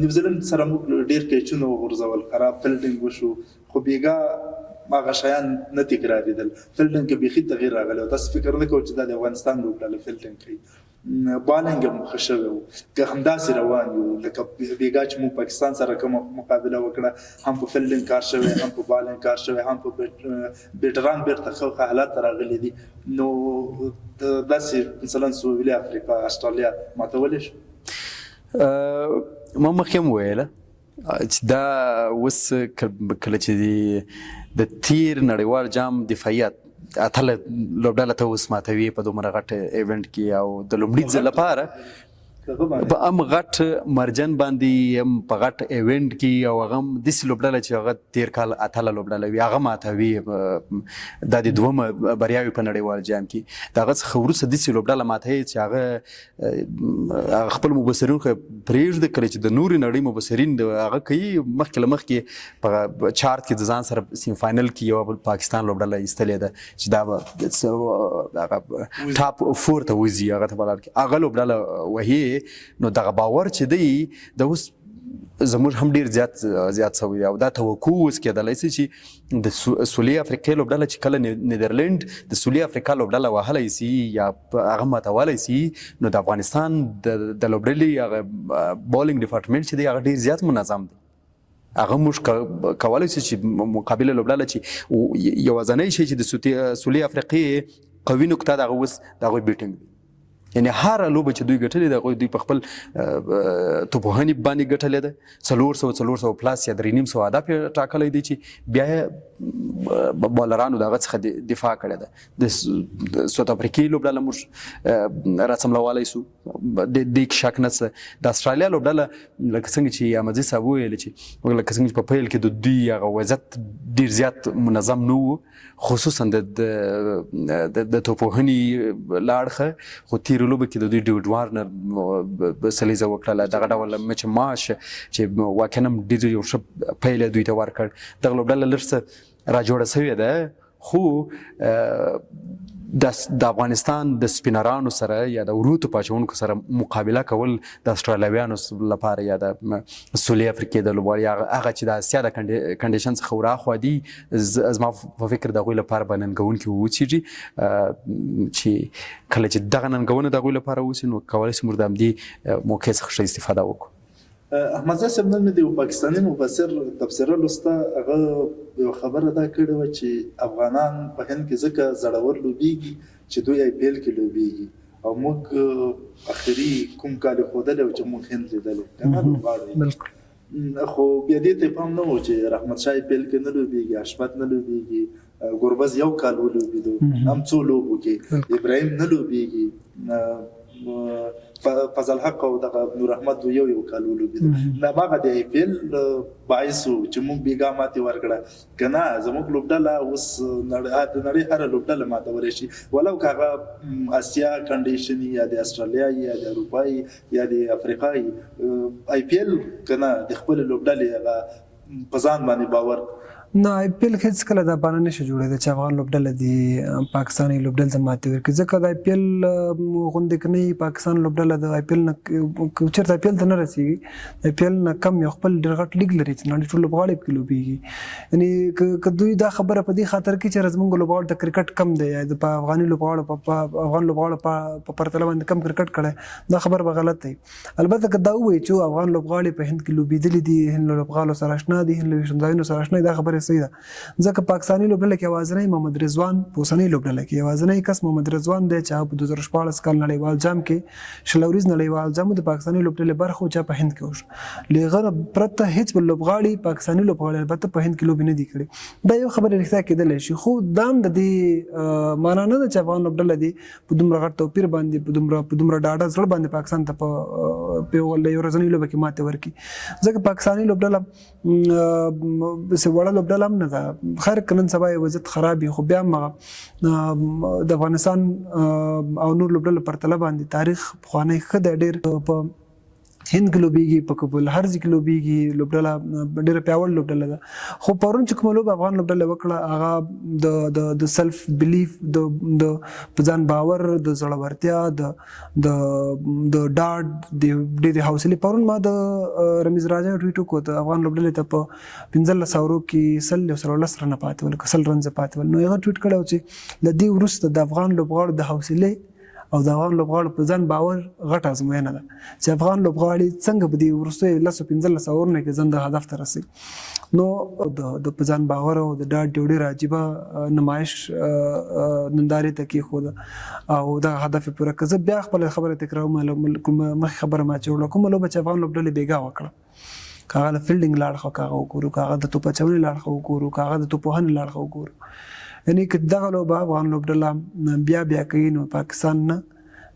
نیوزیلند سره موږ ډېر کیچونه وغورځول، خراب فیلډینګ وشو، خو بېګا هغه شیان نه تکرارېدل. فیلډینګ کې بیخي تغییر راغلی او تاسو فکر نه کوئ چې دا د افغانستان لوبډله فیلډینګ کوي. بالینګ هم ښه شوی و. که همداسې روان یو لکه بېګا چې موږ پاکستان سره کومه مقابله وکړه، هم په فیلډینګ کار شوی، هم په بالینګ کار شوی، هم په بیټران بېرته ښه ښه حالت ته راغلي دي، نو داسې مثلا سویلي افریقا، استرالیا ماتولی شو. ما مخکې هم ویله چې دا اوس کله چې د تیر نړیوال جام دفاعي اتله لوبډله ته اوس ماتوي په دومره غټ ایونټ کې، او د لومړي ځل لپاره هغه باندې په ام غټ مرجن باندې، هم په غټ ایونټ کې، او هغه هم داسې لوبډله چې هغه تیر کال اتله لوبډله وي، هغه ماتوي. دا د دومه بریاوي په نړیوال جام کې د هغه څخه وروسته داسې لوبډله ماتوي چې هغه خپل مبصرین خو پرېږده، کله چې د نورې نړۍ مبصرین د هغه کوي، مخکې له مخکې په چارت کې د ځان سره سیمی فاینل کې یو پاکستان لوبډله ایستلې ده چې دا به هغه ټاپ 4 ته وځي، هغه ته به لاړ کړي، هغه لوبډله وهي. نو دغه باور چې دی د اوس زموږ هم ډیر زیات زیات شوی دی، او دا توقع اوس کېدلی شي چې د سویلي افریقې لوبډله چې کله نیدرلند د سویلي افریقا لوبډله وهلی شي یا هغه ماتولی شي، نو د افغانستان د لوبډلې هغه بولینګ ډپارټمنټ چې دی هغه ډیر زیات منظم دی. هغه موږ کولای شو چې مقابله لوبډله چې یوازنۍ شی چې د سویلي افریقې قوي نقطه ده، هغه اوس د هغوی بیټینګ دی. یعنی هره لوبه چې دوی ګټلې ده، هغوی دوی په خپل توپوهنې باندې ګټلې ده. 400، 400 پلاس یا 350 هدف یې ټاکلی دی چې بیا یې بالرانو د هغه څخه دفاع کړې ده. د سوت افریقې لوبډله موږ راڅملولی شو، د دې کې شک نشته. د استرالیا لوبډله لکه څنګه چې احمدزي صاحب وویل چې لکه څنګه چې په پیل کې د دوی هغه وضعیت ډیر زیات منظم نه و، خصوصا د د توپوهنې له اړخه، خو تېرو لوبو کې د دوی ډیوډ وارنر سلیزه وکړله، دغه ډول مچ ماش چې واقعا هم ډېر یو ښه پیل یې دوی ته ورکړ. دغه لوبډله لږ څه راجوړه شوې ده، خو د افغانستان د سپینرانو سره یا د ورو توپ اچوونکو سره مقابله کول د استرالیویانو لپاره یا د سویلي افریقې د لوبغاړي یا هغه چې د اسیا د کنډیشن څخه وراخوا دي، زما په فکر د هغوی لپاره به ننګونکي ووسیږي، چې کله چې دغه ننګونه د هغوی لپاره ووسي، نو کولی شي موږ د همدې موقع څخه ښه استفاده وکړو. احمدزی صاحب، نن مې د یو پاکستاني مبصر تبصره لوسته، هغه یوه خبره دا کړې وه چې افغانان په هند کې ځکه زړور لوبیږي چې دوی آی پي ایل کې لوبیږي، او موږ اخري کوم کال یې ښودلی و چې موږ هند لیدلی که نه لوبغاړو یې. خو بیا دې ته یې پام نه و چې رحمت شاه آی پي ایل کې نه لوبیږي، حشمت نه لوبیږي، ګربز یو کال ولوبېدو هم څو لوبو کې، ابراهیم نه لوبیږي، فضل حق او دغه نور احمد یو یو کال ولوبېدو. دا هغه د آی پي ایل باعث و چې موږ بیګا ماتې ورکړه، که نه زموږ لوبډله اوس د نړۍ هره لوبډله ماتولی شي، ولو که هغه اسیا کنډیشن یا د استرالیا یا د اروپا یا د افریقا آی پي ایل، که نه د خپلې لوبډلې هغه په ځان باندې باور. نه، آی پي ایل هیڅ کله دا بهانه نشي جوړېدای چې افغان لوبډله دې پاکستاني لوبډلې ته ماتې ورکړي، ځکه د آی پي ایل غوندې که نه وي پاکستان لوبډله د آی پي ایل نه چېرته آی پي ایل ته نه رسېږي. د آی پي ایل نه کم یو خپل ډېر غټ لیګ لري چې نړۍ ټول لوبغاړي پکې لوبېږي. یعنی که دوی دا خبره په دې خاطر کوي چې زموږ لوبغاړو ته کرکټ کم دی یا د افغاني لوبغاړو په افغان لوبغاړو په پرتله باندې کم کرکټ کړی، دا خبره به غلطه وي. البته که دا ووایي چې افغان لوبغاړي په هند کې لوبېدلي دي، هند له لوبغالو سره اشنا دي، هند له ویشتنځایونو سره اشنا دي، دا خبره صحیح ده، ځکه پاکستاني لوبډله کې یوازینی محمد رضوان، په اوسنۍ لوبډله کې یوازینی کس محمد رضوان دی چې هغه په 2016 کال نړیوال جام کې، 20 اوریز نړیوال جام، د پاکستاني لوبډلې برخه و چې په هند کې وشو. له هغه پرته هیڅ بل لوبغاړي، پاکستاني لوبغاړي البته، په هند کې لوبې نه دي کړې. دا یو خبره رښتیا کېدلی شي، خو دا هم د دې معنا نه ده چې افغان لوبډله دې په دومره غټ توپیر باندې، په دومره ډاډه زړه باندې پاکستان ته په یو ورځنۍ لوبه کې ماته ورکړي، ځکه پاکستاني لوبډله څه وړه لوبډله هم نه ده. خیر که نن سبا یې وضعیت خراب وي، خو بیا هم د افغانستان او نور لوبډلو پرتله باندې تاریخ پخوانی ښه دی، ډېر په هند کې لوبېږي، په کابل هر ځای کې لوبېږي، لوبډله ډېره پیاوړې لوبډله ده. خو پرون چې کومه لوبه افغان لوبډله وکړه، هغه د د د سلف بلیف، د د په ځان باور، د زړورتیا، د د د ډاډ، د ډېرې حوصلې. پرون ما د رمیز راجا ټویټ وکړ، افغان لوبډلې ته په 15 اورو کې 100 یو 110 رنه پاتې ول که 100 رنزه پاتې ول، نو هغه ټویټ کړی چې له دې وروسته د افغان لوبغاړو د حوصلې او د افغان لوبغاړو په ځان باور غټه ازموینه ده چې افغان لوبغاړي څنګه په دې وروستیو 10 15 اورونو کې ځان د هدف ته رسوي. نو د په ځان باور او د ډاډ یو ډېر عجیبه نمایش نندارې ته کېښوده او دغه هدف یې پوره کړ. زه بیا خپله خبره تکراروم، کومه مخکې خبره ما چې وکړه، کومه لوبه چې افغان لوبډلې بېګا وکړه، که هغه له فیلډینګ له اړخه که هغه وګورو، که هغه د توپ اچونې له اړخه وګورو، که هغه د توپوهنې له اړخه وګورو، یعنی که دغه لوبه افغان لوبډله بیا بیا کوي، نو پاکستان نه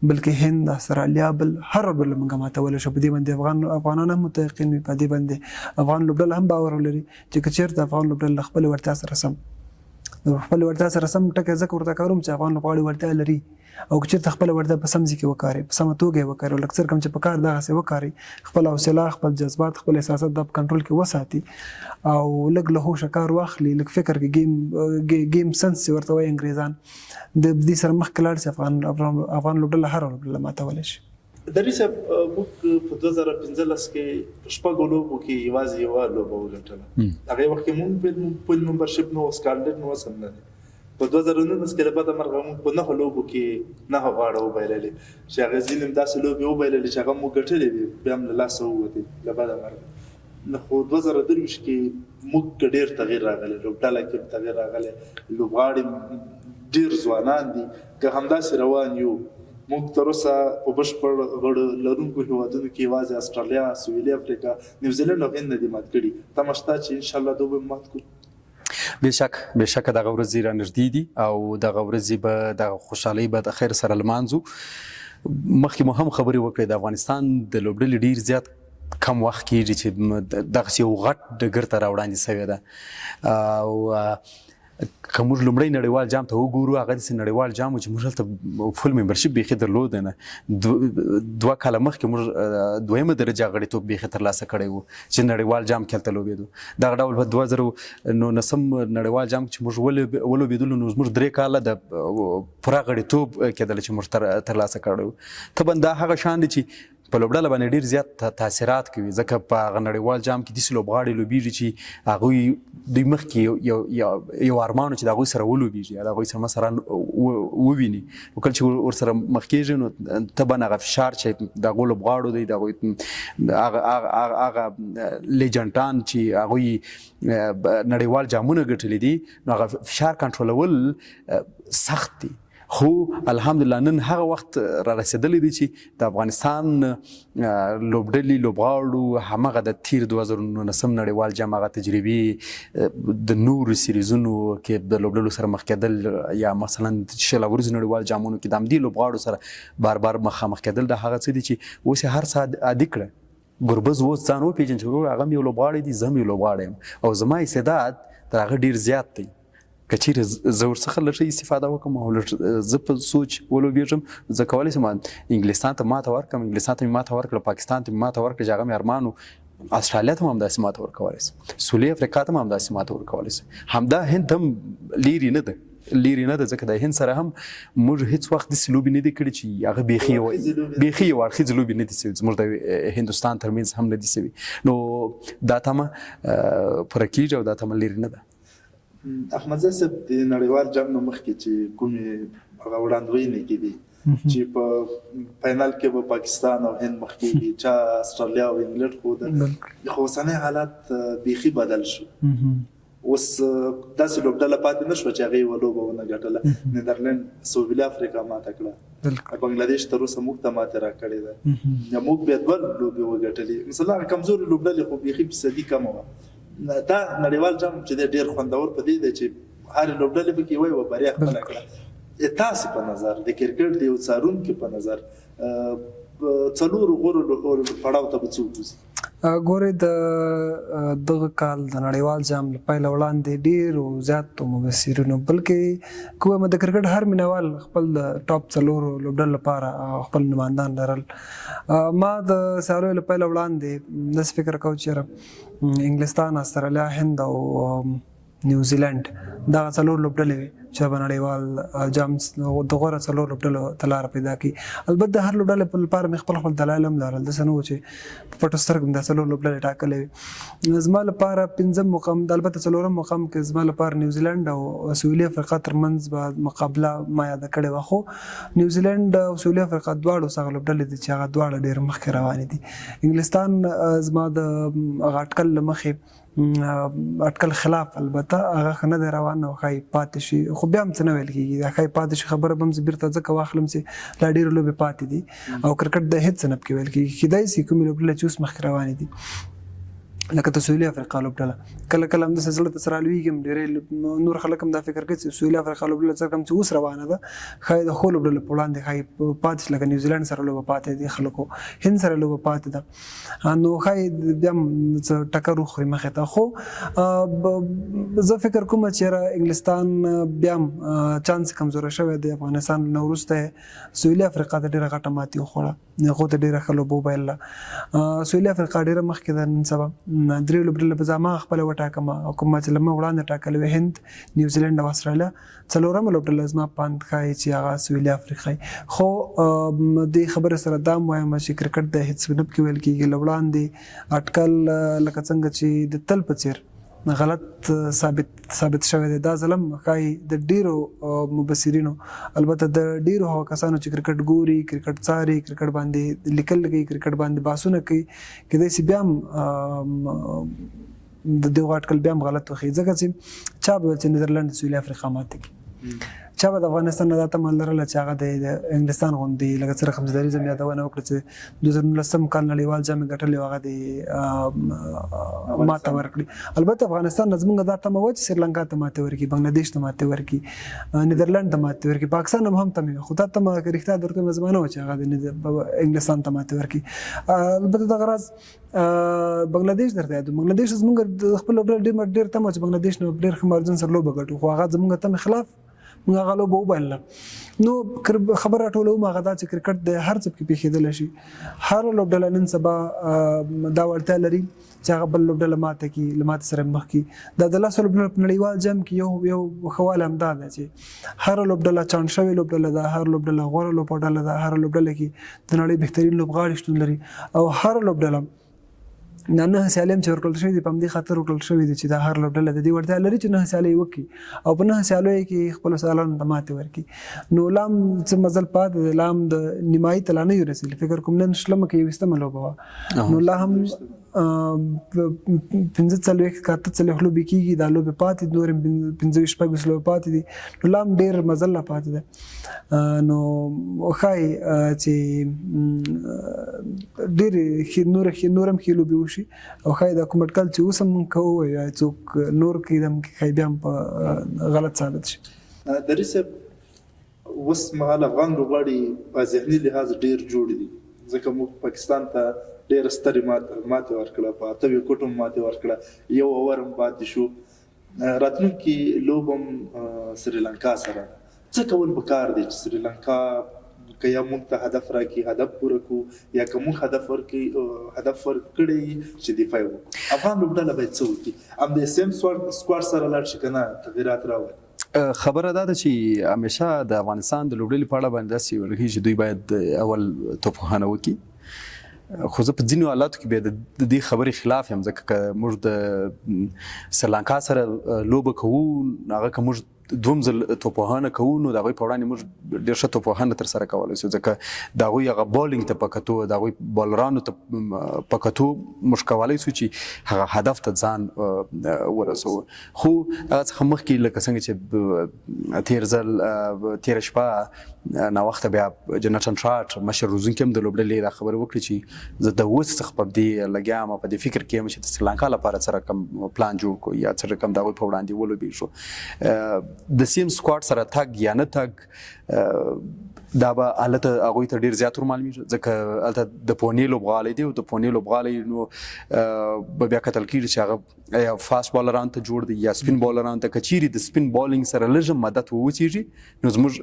بلکې هند، استرالیا، بل هر لوبډله موږ ماتولی شو. په دې باندې افغانان هم متیقن وي، په دې باندې افغان لوبډله هم باور ولري چې که چېرته افغان لوبډله له خپلې وړتیا سره سم، د خپلې وړتیا سره سم ټکی ځکه ورته کاروم چې افغان لوبغاړي وړتیا لري او که چېرته خپله وړتیا په سم ځای کې وکاري، په سمه توګه یې وکاري او لکه څرنګه چې په کار دغسې وکاري، خپله حوصله، خپل جذبات، خپل احساسات دا په کنټرول کې وساتي او لږ له هوشه کار واخلي، لږ فکر کې ګیم سنس چې ورته وایي انګریزان، د دې سره مخکې لاړ شي، افغان لوبډله هره لوبډله ماتولی شي. دري صاحب، موږ په 2015 کې په شپږو لوبو کې یوازې یوه لوبه وګټله. هغه وخت کې موږ فل ممبرشپ نه و، سکاټلنډ نو اوس هم نه دی. په 2019 کې له بده مرغه موږ په نهو لوبو کې نهه غاړه وبایللې، چې هغه ځینې هم داسې لوبې وبایللې چې هغه موږ ګټلې وې، بیا هم له لاسه ووتې له بده مرغه. خو 2023 کې موږ کې ډېر تغییر راغلی، لوبډله کې هم تغییر راغلی، لوبغاړي ډېر ځوانان دي. که همداسې روان یو، موږ تر اوسه په بشپړ غړو لرونکو هیوادونو کې یوازې اسټرالیا، سویلي افریقا، نیوزیلنډ او هند نه دي مات کړي. تمه شته چې ان شاءالله دوی به مات کړو. بېشکه دغه ورځې را نږدې دي او دغه ورځې به دغه خوشحالۍ به د خیر سره لمانځو. مخکې مو هم خبرې وکړې، د افغانستان د لوبډلې ډیر زیات کم وخت کیږي چې دغسې یو غټ ډګر ته را وړاندې شوې ده. او که موږ لومړی نړیوال جام ته وګورو، هغه داسې نړیوال جام و چې موږ هلته فول ممبرشپ بیخي درلود نه. دوه کاله مخکې موږ دویمه درجه غړیتوب بیخي ترلاسه کړی و چې نړیوال جام کې هلته لوبېدو. دغه ډول په 2019 نړیوال جام کې چې موږ ولوبېدلو، نو زموږ 3 کاله د پوره غړیتوب کېدل چې موږ ترلاسه کړی و. طبعا دا هغه شان دی چې په لوبډله باندې ډیر زیات تاثیرات کوي، ځکه په هغه نړیوال جام کې داسې لوبغاړي لوبیږي چې هغوی دوی مخکې یو یو یو ارمان چې د هغوی سره ولوبیږي یا د هغوی سره مثلا وویني. نو کله چې ورسره مخ کېږي، نو طبعا هغه فشار چې د هغو لوبغاړو دی، د هغوی هغه هغه لیجنډان چې هغوی نړیوال جامونه ګټلي دي، نو هغه فشار کنټرولول سخت دی. خو الحمدلله نن هغه وخت را رسېدلی دی چې د افغانستان لوبډلې لوبغاړو همغه د تیر 2019 نړیوال جام هغه تجربې، د نورو سیریزونو کې د لوبډلو سره مخ کېدل، یا مثلا 20 اوریزو نړیوال جامونو کې د همدې لوبغاړو سره بار بار مخامخ کېدل، دا هغه څه دي چې اوس یې هر څه عادي کړه. ګربز اوس ځان وپېژن چې وروره هغه هم یو لوبغاړی دی، زه هم یو لوبغاړی یم او زما استعداد تر هغه ډېر زیات دی. که چیرې زه ورڅخه لږ استفاده وکړم او لږ زه په سوچ ولوبېږم، زه کولی شم انګلستان ته ماته ورکړم. انګلستان ته مې ماته ورکړه، پاکستان ته مې ماته ورکړه چې هغه مې ارمان و، استرالیا ته هم همداسې ماته ورکولی شم، سویلي افریقا ته هم همداسې ماته ورکولی شم. همدا هند هم لیرې نه ده، لیرې نه ده، ځکه د هند سره هم موږ هیڅ وخت داسې لوبې نه دي کړې چې هغه بیخي یو اړخیزې لوبې نه دي سوي، زموږ د هندوستان ترمنځ هم نه دي سوي. نو دا تمه پوره کېږي او دا تمه لیرې نه ده. احمدزی صاحب، د نړیوال جام نه مخکې چې کومې هغه وړاندوینې کېدې چې په فاینل کې به پاکستان او هند مخ کېږي، چا استرالیا او انګلند ښوده، خو اوسنی حالات بیخي بدل شو. اوس داسې لوبډله پاتې نه شوه چې هغې یوه لوبه ونه ګټله. نیدرلند سویلي افریقا ماته کړه، بنګلادیش تر اوسه موږ ته ماتې راکړې ده، موږ بیا دوه لوبې وګټلې. مثلا کمزورې لوبډلې خو بیخي فیصدي کمه وه. دا نړیوال جام چې دی ډېر خوندور په دې دی چې هرې لوبډلې پکې یوه یوه بریا خپله کړه. تاسې په نظر، د کرکټ د یو څارونکي په نظر، څلورو غوره پړاو ته به څوک وځي؟ ګورئ، د دغه کال د نړیوال جام له پیله وړاندې ډېرو زیاتو مبصرینو، بلکې که ووایم د کرکټ هر مینهوال خپل د ټاپ څلورو لوبډلو لپاره خپل نوماندان لرل. ما د سیالیو له پیله وړاندې داسې فکر کاوه چې انګلستان، استرالیا، هند او نیوزیلند دغه څلور لوبډلې وې چې به نړیوال جام د غوره څلور لوبډلو ته لاره پیدا کړي. البته د هر لوبډلې لپاره مې خپل خپل دلایل هم لرل، داسې نه و چې په پټو سترګو مې دا څلور لوبډلې ټاکلې وې. زما لپاره پنځم مقام، البته څلورم مقام کې زما لپاره نیوزیلند او سویلي افریقا ترمنځ به مقابله ما یاده کړې وه، خو نیوزیلند او سویلي افریقا دواړو هغه لوبډلې دي چې هغه دواړه ډېر مخکې روانې دي. انګلستان زما د هغه اټکل له مخې، اټکل خلاف البته، هغه ښه نه دی روان او ښایي پاتې شي، خو بیا هم څه نه ویل کېږي. دا ښایي پاتې شي خبره به هم زه بېرته ځکه واخلم چې لا ډېرې لوبې پاتې دي او کرکټ د هېڅ څه نه پکې ویل کېږي. کېدای شي کومې لوبډلې چې اوس مخکې روانې دي لکه د سویلي افریقا لوبډله کله کله همداسې زړه ته سره لویږي هم، ډېری نور خلک هم دا فکر کوي چې سویلي افریقا لوبډله څه رقم چې اوس روانه ده، ښایي د ښو لوبډلو په وړاندې ښایي پاتې شي، لکه نیوزیلنډ سره لوبه پاتې دي خلکو، هند سره لوبه پاتې ده، نو ښایي بیا هم څه ټکر وخوري مخې ته. خو زه فکر کوم چې یاره انګلستان بیا هم چانس کمزوری شوی دی، افغانستان نه وروسته سویلي افریقا ته ډېره غټه ماتې وخوړه. هغو ته ډېره ښه لوبه وبایلله. سویلي افریقا ډېره مخکې ده نن سبا، درې لوبډلې به زه هماغه خپله وټاکم او کومه چې له ما وړاندې ټاکلې وې، هند، نیوزیلنډ او استرالیا. څلورمه لوبډله زما په اند ښایي چې هغه سویلي افریقا وي. خو دې خبرې سره دا هم وایم چې کرکټ دی، هېڅ نه پکې ویل کېږي. له وړاندې اټکل لکه څنګه چې د تل په څېر غلط ثابت شوی دی، دا ځل هم ښایي د ډیرو مبصرینو، البته د ډیرو هغو کسانو چې کرکټ ګوري، کرکټ څاري، کرکټ باندې لیکل کوي، کرکټ باندې بحثونه کوي، کېدای شي بیا هم د دغو اټکل بیا هم غلط وښيي، ځکه چې چا به ویل چې نیدرلنډ سویلي افریقا ماته کړي؟ چا به د افغانستان نه دا تمه لرله چې هغه د انګلستان غوندې، لکه څه رقم چې د ریزم یادونه وکړه چې 2019 کال نړیوال جام یې ګټلی او هغه د ماته ورکړي. البته افغانستان نه زمونږ دا تمه وه چې سریلانکا ته ماته ورکړي، بنګلادیش ته ماته ورکړي، نیدرلند ته ماته ورکړي، پاکستان هم تمه وه، خو دا تمه که رښتیا درته ووایم زما نه وه چې هغه د انګلستان ته ماته ورکړي. البته دغه راز بنگلاديش درته یادو، بنگلاديش زمونږ خپل لوبډله ډېر ډېر تمه چې بنگلاديش نو ډېر ښه مارجن سره لوبه ګټو، خو هغه زمونږ تمې خلاف موږ هغه لوبه وبایلله. نو خبره راټولوم هغه دا چې کرکټ د هر څه پکې پېښېدلی شي، هره لوبډله نن سبا دا وړتیا لري چې هغه بل لوبډله ماته کړي، له ماتې سره مخ کړي. دا د لسو لوبډلو په نړیوال جام کې یو ښه والی همدا دی چې هره لوبډله چاڼ شوې لوبډله ده، هره لوبډله غوره لوبډله ده، هره لوبډله کې د نړۍ بهترین لوبغاړي شتون لري او هره لوبډله دا 9 سیالۍ هم چې ورکړل شوې دي په همدې خاطر ورکړل شوې دي چې دا هر لوبډله د دې وړتیا لري چې 9 سیالۍ وکړي او په 9 سیالیو کې خپلو سیالانو ته ماتې ورکړي. نو لا هم څه مزل پاتې دی، لا هم د نیمایي ته لا نه یو رسېدلي، فکر کوم نن شلمه که 21مه لوبه وه، نو لا هم 45 که 48 لوبې کېږي، دا لوبې پاتې دي، نورې 25 26 لوبې پاتې دي، نو لا هم ډېر مزل لا پاتې دی. نو ښایي چې ډېرې ښې نورې ښې نور هم ښې لوبې وشي او ښایي دا کوم اټکل چې اوس هم موږ کوو یا څوک نور کوي دا هم ښایي بیا هم په غلط ثابت شي. دري صاحب، اوس مهال افغان لوبغاړي په ذهني لحاظ ډېر جوړ دي، ځکه موږ پاکستان ته ډېره سترې ماتې ورکړه، په 8 ویکټو هم ماتې ورکړه، یو اوور هم پاتې شو. راتلونکي لوبه هم سریلانکا سره ده، څه کول پکار دی چې سریلانکا که یا موږ ته هدف راکړي هدف پوره کړو، یا که موږ هدف ورکړي هدف ورکړی چې دفاع وکړو؟ افغان لوبډله باید څه وکړي؟ هم د سیم سکواډ سره لاړ شي که نه تغیرات راولي؟ خبره دا ده چې همیشه د افغانستان د لوبډلې په اړه باندې داسې ویل کېږي چې دوی باید اول توپوهنه وکړي، خو زه په ځینو حالاتو کې بیا د دې خبرې خلاف یم، ځکه که موږ د سریلانکا سره لوبه کوو، هغه که موږ دوم ځل توپوهنه کوو نو د هغوی په وړاندې موږ ډېر ښه توپوهنه ترسره کولی شو، ځکه د هغوی هغه بالینګ ته په کتو، د هغوی بالرانو ته په کتو موږ کولی شو چې هغه هدف ته ځان ورسوو. خو هغه څخه مخکې لکه څنګه چې تېر ځل تېره شپه ناوخته بیا جنټن ټراټ مشر روزونکي هم د لوبډلې دا خبره وکړه چې زه د اوس څخه په دې لګیا یم، په دې فکر کې یم چې د سریلانکا لپاره څه رقم پلان جوړ کړو یا څه رقم د هغوی په وړاندې ولوبېږو. د سیم سکواډ سره تګ یا نه تګ دا به هلته هغوی ته ډېر زیات ور معلومېږي، ځکه هلته د پونې لوبغالی دی او د پونې لوبغالی نو به بیا کتل کېږي چې هغه یا فاست بالران ته جوړ دی یا سپین بالران ته. که چیرې د سپین بالینګ سره لږ مدد ووسیږي نو زموږ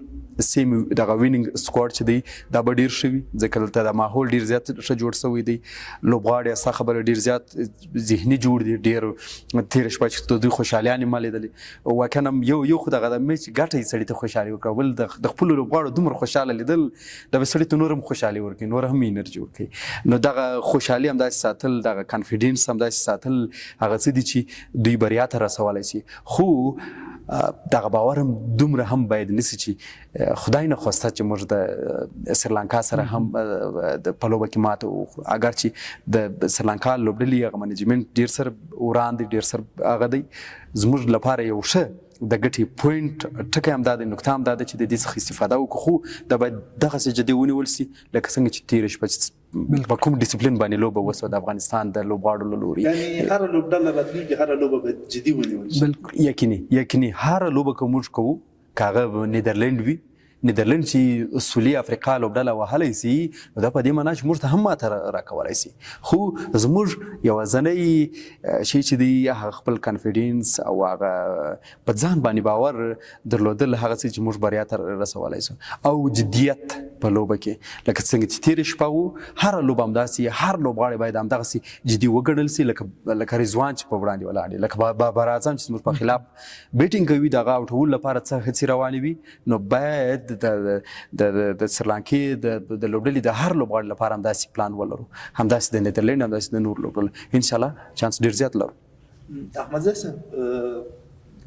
سیم دغه وینینګ سکواډ چې دی دا به ډیر ښه وي، ځکه دلته د ماحول ډیر زیات ښه جوړ شوی دی، لوبغاړي ستا خبره ډیر زیات ذهني جوړ دي، ډیر تېره شپه چې د دوی خوشحالیانې ما لیدلې، واقعا هم یو خو دغه د میچ ګټه یې سړي ته خوشحالي ورکړه، بل د خپلو لوبغاړو دومره خوشحاله لیدل دا به سړي ته نور هم خوشحالي ورکوي، نور هم انرژي ورکوي. نو دغه خوشحالي همداسې ساتل، دغه کانفیډنس همداسې ساتل هغه څه دي چې دوی بریا ته رسولی شي. خو دغه باور هم دومره هم باید نسی چې خدای نه خواسته چې موږ د سریلانکا سره هم د په لوبه کې ماته وخورو، اګر چې د سریلانکا لوبډلې هغه منیجمنټ ډیر سره وران دی، ډیر سره هغه دی، زموږ لپاره یو ښه د ګټې پوینټ ټکی هم دا دی، نقطه هم دا ده چې د دې څخه استفاده وکړو، خو دا باید دغسې جدي ونیول سي لکه څنګه چې تېره شپه چې په کوم ډیسپلین باندې لوبه وسوه د افغانستان د لوبغاړو له لوري. یعنی هره لوبډله راتلونکې هره لوبه باید جدي ونیول شي. بالکل. یقیني یقیني هره لوبه که موږ کوو، که هغه نیدرلینډ وي، نیدرلینډ چې سویلي افریقا لوبډله وهلی سي، نو دا په دې معنا چې موږ ته هم ماته راکولای سي. خو زموږ یوازنی شی چې دی هغه خپل کانفیډنس او هغه په ځان باندې باور درلودل، هغه څه چې موږ بریا ته رسولای سو، او جدیت په لوبه کې لکه څنګه چې تېره شپه وو، هره لوبه همداسې، هر لوبغاړی باید همدغسې جدي وګڼل سي، لکه رضوان چې په وړاندې ولاړ دی، لکه بابر اعظم چې زموږ په خلاف بیټینګ کوي، د هغه اوټولو لپاره څه هڅې روانې وي، نو باید د د د سریلانکې د د لوبډلې د هر لوبغاړي لپاره همداسې پلان ولرو، همداسې د نیدرلینډ، همداسې د نورو لوبډلو، ان شاء الله چانس ډیر زیات لرو. احمدزی صاحب،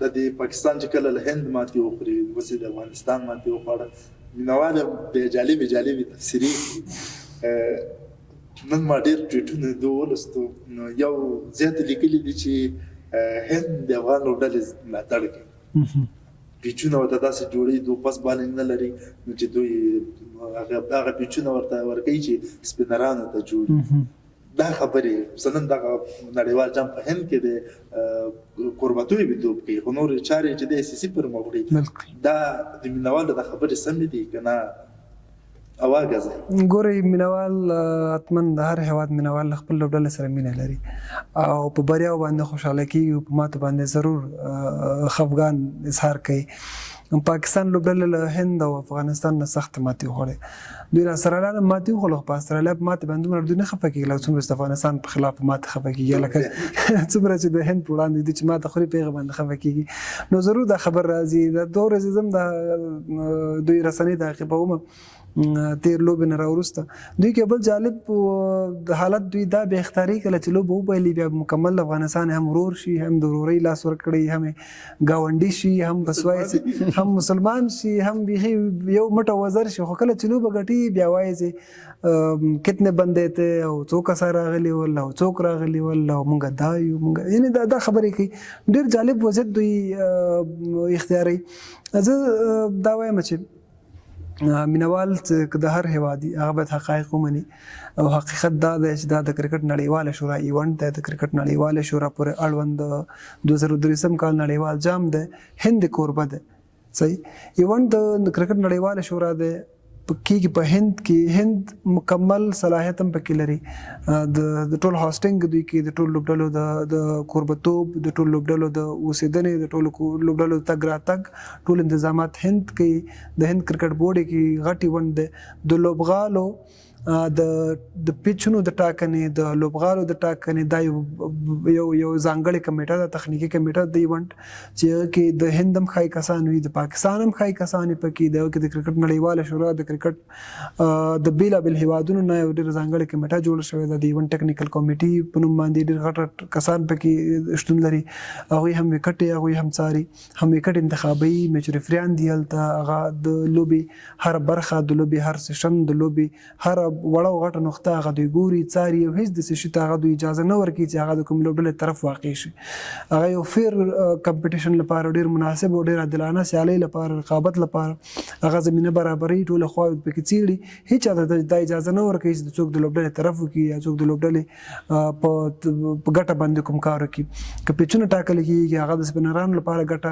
د دې پاکستان چې کله له هند ماتې وخوري، اوس یې د افغانستان ماتې وخوړه، مینهوال یې بیا جالبې جالبې تبصرې کوي. نن ما ډېر ټویټونه دوه ولوستو، نو یو زیات لیکلي دي چې هند د افغان لوبډلې ملاتړ کوي، پیچونه ورته داسې جوړوي، دوی پس بالینګ نه لري، نو چې دوی هغه پیچونه ورته ورکوي چې سپینرانو ته جوړ. دا خبرې مثلا دغه نړیوال جام په هند کې دی، کوربتوب یې توپ کوي، خو نورې چارې چې د ای سي سي پر مخ وړي، دا د مینهوالو د خبرې سمې دي که نه؟ ګورئ، مینوال حتما د هر هیواد مینوال له خپل لوبډلې سره مینه لري او په بریاو باندې خوشحاله کیږي او په ماتو باندې ضرور خفګان اظهار کوي. پاکستان لوبډلې له هند او افغانستان نه سخت ماتې وخوړې. دوی له استرالیا نه ماتې وخوړه، خو په استرالیا په ماتې باندې دومره دوی نه خفه کیږي لکه څومره چې د افغانستان په خلاف په ماتې خفه کیږي، لکه څومره چې د هند په وړاندې دوی چې ماته خوري په هغه باندې خفه کیږي. نو ضرور دا خبر راځي. دا دوه ورځې زم د دوی رسنۍ تعقیبوم تیر لوبې نه راوروسته. دوی کې بل جالب د حالت دوی دا بې اختیاري، کله چې لوبه وبایلي بیا مکمل افغانستان هم ورور شي، هم د ورورۍ لاس ورکړي، هم ګاونډي شي، هم بس وایي هم مسلمان شي، هم بیخي یو مټ او وزر شي. خو کله چې لوبه ګټي بیا وایي چې کتنه بندې ته او څوک کسان راغلي ول او څوک راغلي ول او مونږ دا یو مونږ، یعنی دا خبرې کوي. ډېر جالب وضعیت دوی اختیاروي. زه دا وایم چې مینوال چې د هر هیواد دي هغه باید حقایق ومني، او حقیقت دا دی چې دا د کرکټ نړیواله شورا ایونټ دی، د کرکټ نړیواله شورا پورې اړوند 2023 کال نړیوال جام دی، هند کوربه دی. صحیح ایونټ د کرکټ نړیواله شورا دی، کیږي په هند کې، هند مکمل صلاحیت هم پکې لري، د ټول هاستینګ دوی کې، د ټول لوبډلو د کوربتوب، د ټول لوبډلو د اوسېدنې، د ټولو لوبډلو د تګ راتګ ټول انتظامات هند کوي. د هند کرکټ بورډ کې غټ ایونټ دی. د لوبغالو د د پیچونو د ټاکنې، د لوبغالو د ټاکنې دا یو یو یو ځانګړې کمیټه ده، تخنیکي کمیټه د ایونټ، چې هغه کې د هند هم ښایي کسان وي، د پاکستان هم ښایي کسان وي پکې، د هغه کې د کرکټ نړیواله شورا د کرکټ د بېلابېل هیوادونو نه یو ډېره ځانګړې کمیټه جوړه شوې ده، د ایونټ ټیکنیکل کمیټي په نوم باندې ډېر غټ غټ کسان پکې شتون لري. هغوی هم ویکټې هغوی هم څاري، هم ویکټ انتخابوي، میچ ریفریان دي هلته، هغه د لوبې هره برخه، د لوبې هر سیشن، د لوبې هره وړه او غټه نقطه هغه دوی ګوري، څاري، او هیڅ داسې شي ته هغه دوی اجازه نه ورکوي چې هغه د کوم لوبډلې طرف واقع شي. هغه یو فیر کمپټیشن لپاره ډیر مناسب او ډیر عادلانه سیالۍ لپاره، رقابت لپاره هغه زمینه برابروي، ټوله خواوې پکې څېړي، هیچا ته دا اجازه نه ورکوي چې څوک د لوبډلې طرف وکړي یا څوک د لوبډلې په ګټه باندې کوم کار وکړي. که پیچونه ټاکل کېږي هغه د سپینرانو لپاره ګټه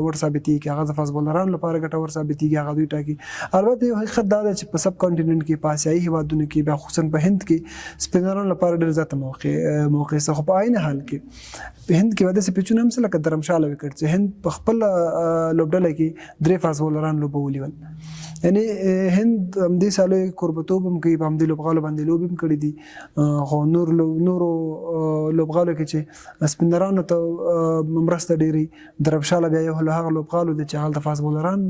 ور ثابتېږي، هغه د فاست بالرانو لپاره ګټه ور ثابتېږي، هغه دوی ټاکي. البته یو حقیقت دا دی چې په سب کانټیننټ کې، په آسیایي هیوادونو کې، بیا خصوصا په هند کې سپینرانو لپاره ډېر زیاته موقع شته. خو په عین حال کې په هند کې به داسې پیچونه هم شته لکه درمشاله وکټ چې هند په خپل لوبډله کې 3 فاست بالران لوبولي ول. یعنی هند همدې سیالیو کې کوربتوب هم کوي، په همدې لوبغالو باندې لوبې هم کړې دي. خو نورو لوبغالو کې چې سپینرانو ته مرسته ډېري، دربشاله بیا یو له هغه لوبغالو دی چې هلته فاست بولران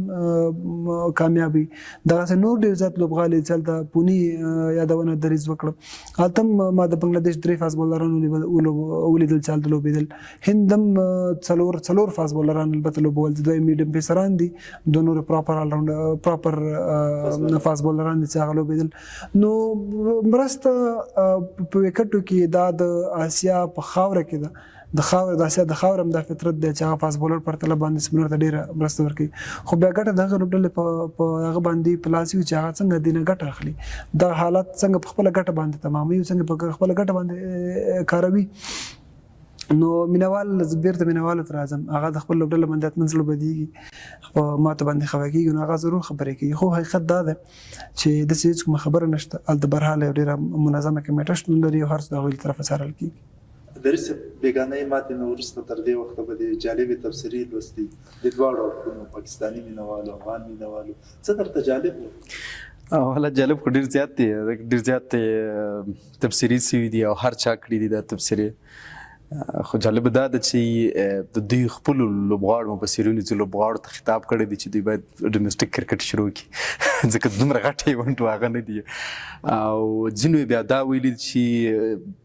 کامیاب وي. دغسې نور ډېر زیات لوبغالي چې هلته پوني یادونه دریځ وکړه، هلته هم ما د بنګلادیش 3 فاست بولران ولیدل چې هلته لوبېدل. هند هم څلور فاست بولران البته لوبول، دوه میډیم پیسران دي، دوه نور پراپر الراوند پراپر فاست بولران دي چې هغه لوبېدل. نو مرسته په ویکټو کې دا د آسیا په خاوره کې ده، د خاورې د اسیا د خاورې هم دا فطرت دی چې هغه فاست بولر پرتله باندې سپینر ته ډیره مرسته ورکوي، خو بیا ګټه د هغه لوبډلې په هغه باندې په لاس وي چې هغه څنګه دینه ګټه اخلي، دا حالت څنګه په خپله ګټه باندې تماموي او څنګه په خپله ګټه باندې کاروي. نو مینوال بیرته مینوالو ته راځم، هغه د خپل لوبډلې باندې حتماً زړه بدیږي، په ماتو باندې خفه کېږي، نو هغه ضرور خبرې کوي. خو حقیقت دا دی چې داسې هېڅ کومه خبره نشته، هلته برحاله یو ډېره منظمه کمېټه شتون لري او هر څه د هغوی له طرفه څارل کېږي. دري صاحب، بېګانۍ ماتې نه وروسته تر دې وخته به دې جالبې تبصرې لوستي د دواړو اړخونو، پاکستاني مینوالو، افغان مینوالو، څه درته جالب وو؟ والا جالب خو ډېر زیات دي، ډېر زیات تبصرې سوي دي او هر چا کړي دي دا تبصرې. خو جالب دا ده چې د دوی خپلو لوبغاړو مبصرینو چې لوبغاړو ته خطاب کړی دی چې دوی باید ډومېسټک کرکټ شروع کړي، ځکه دومره غټ ایونټ هغه نه دی. او ځینو یې بیا دا ویلي چې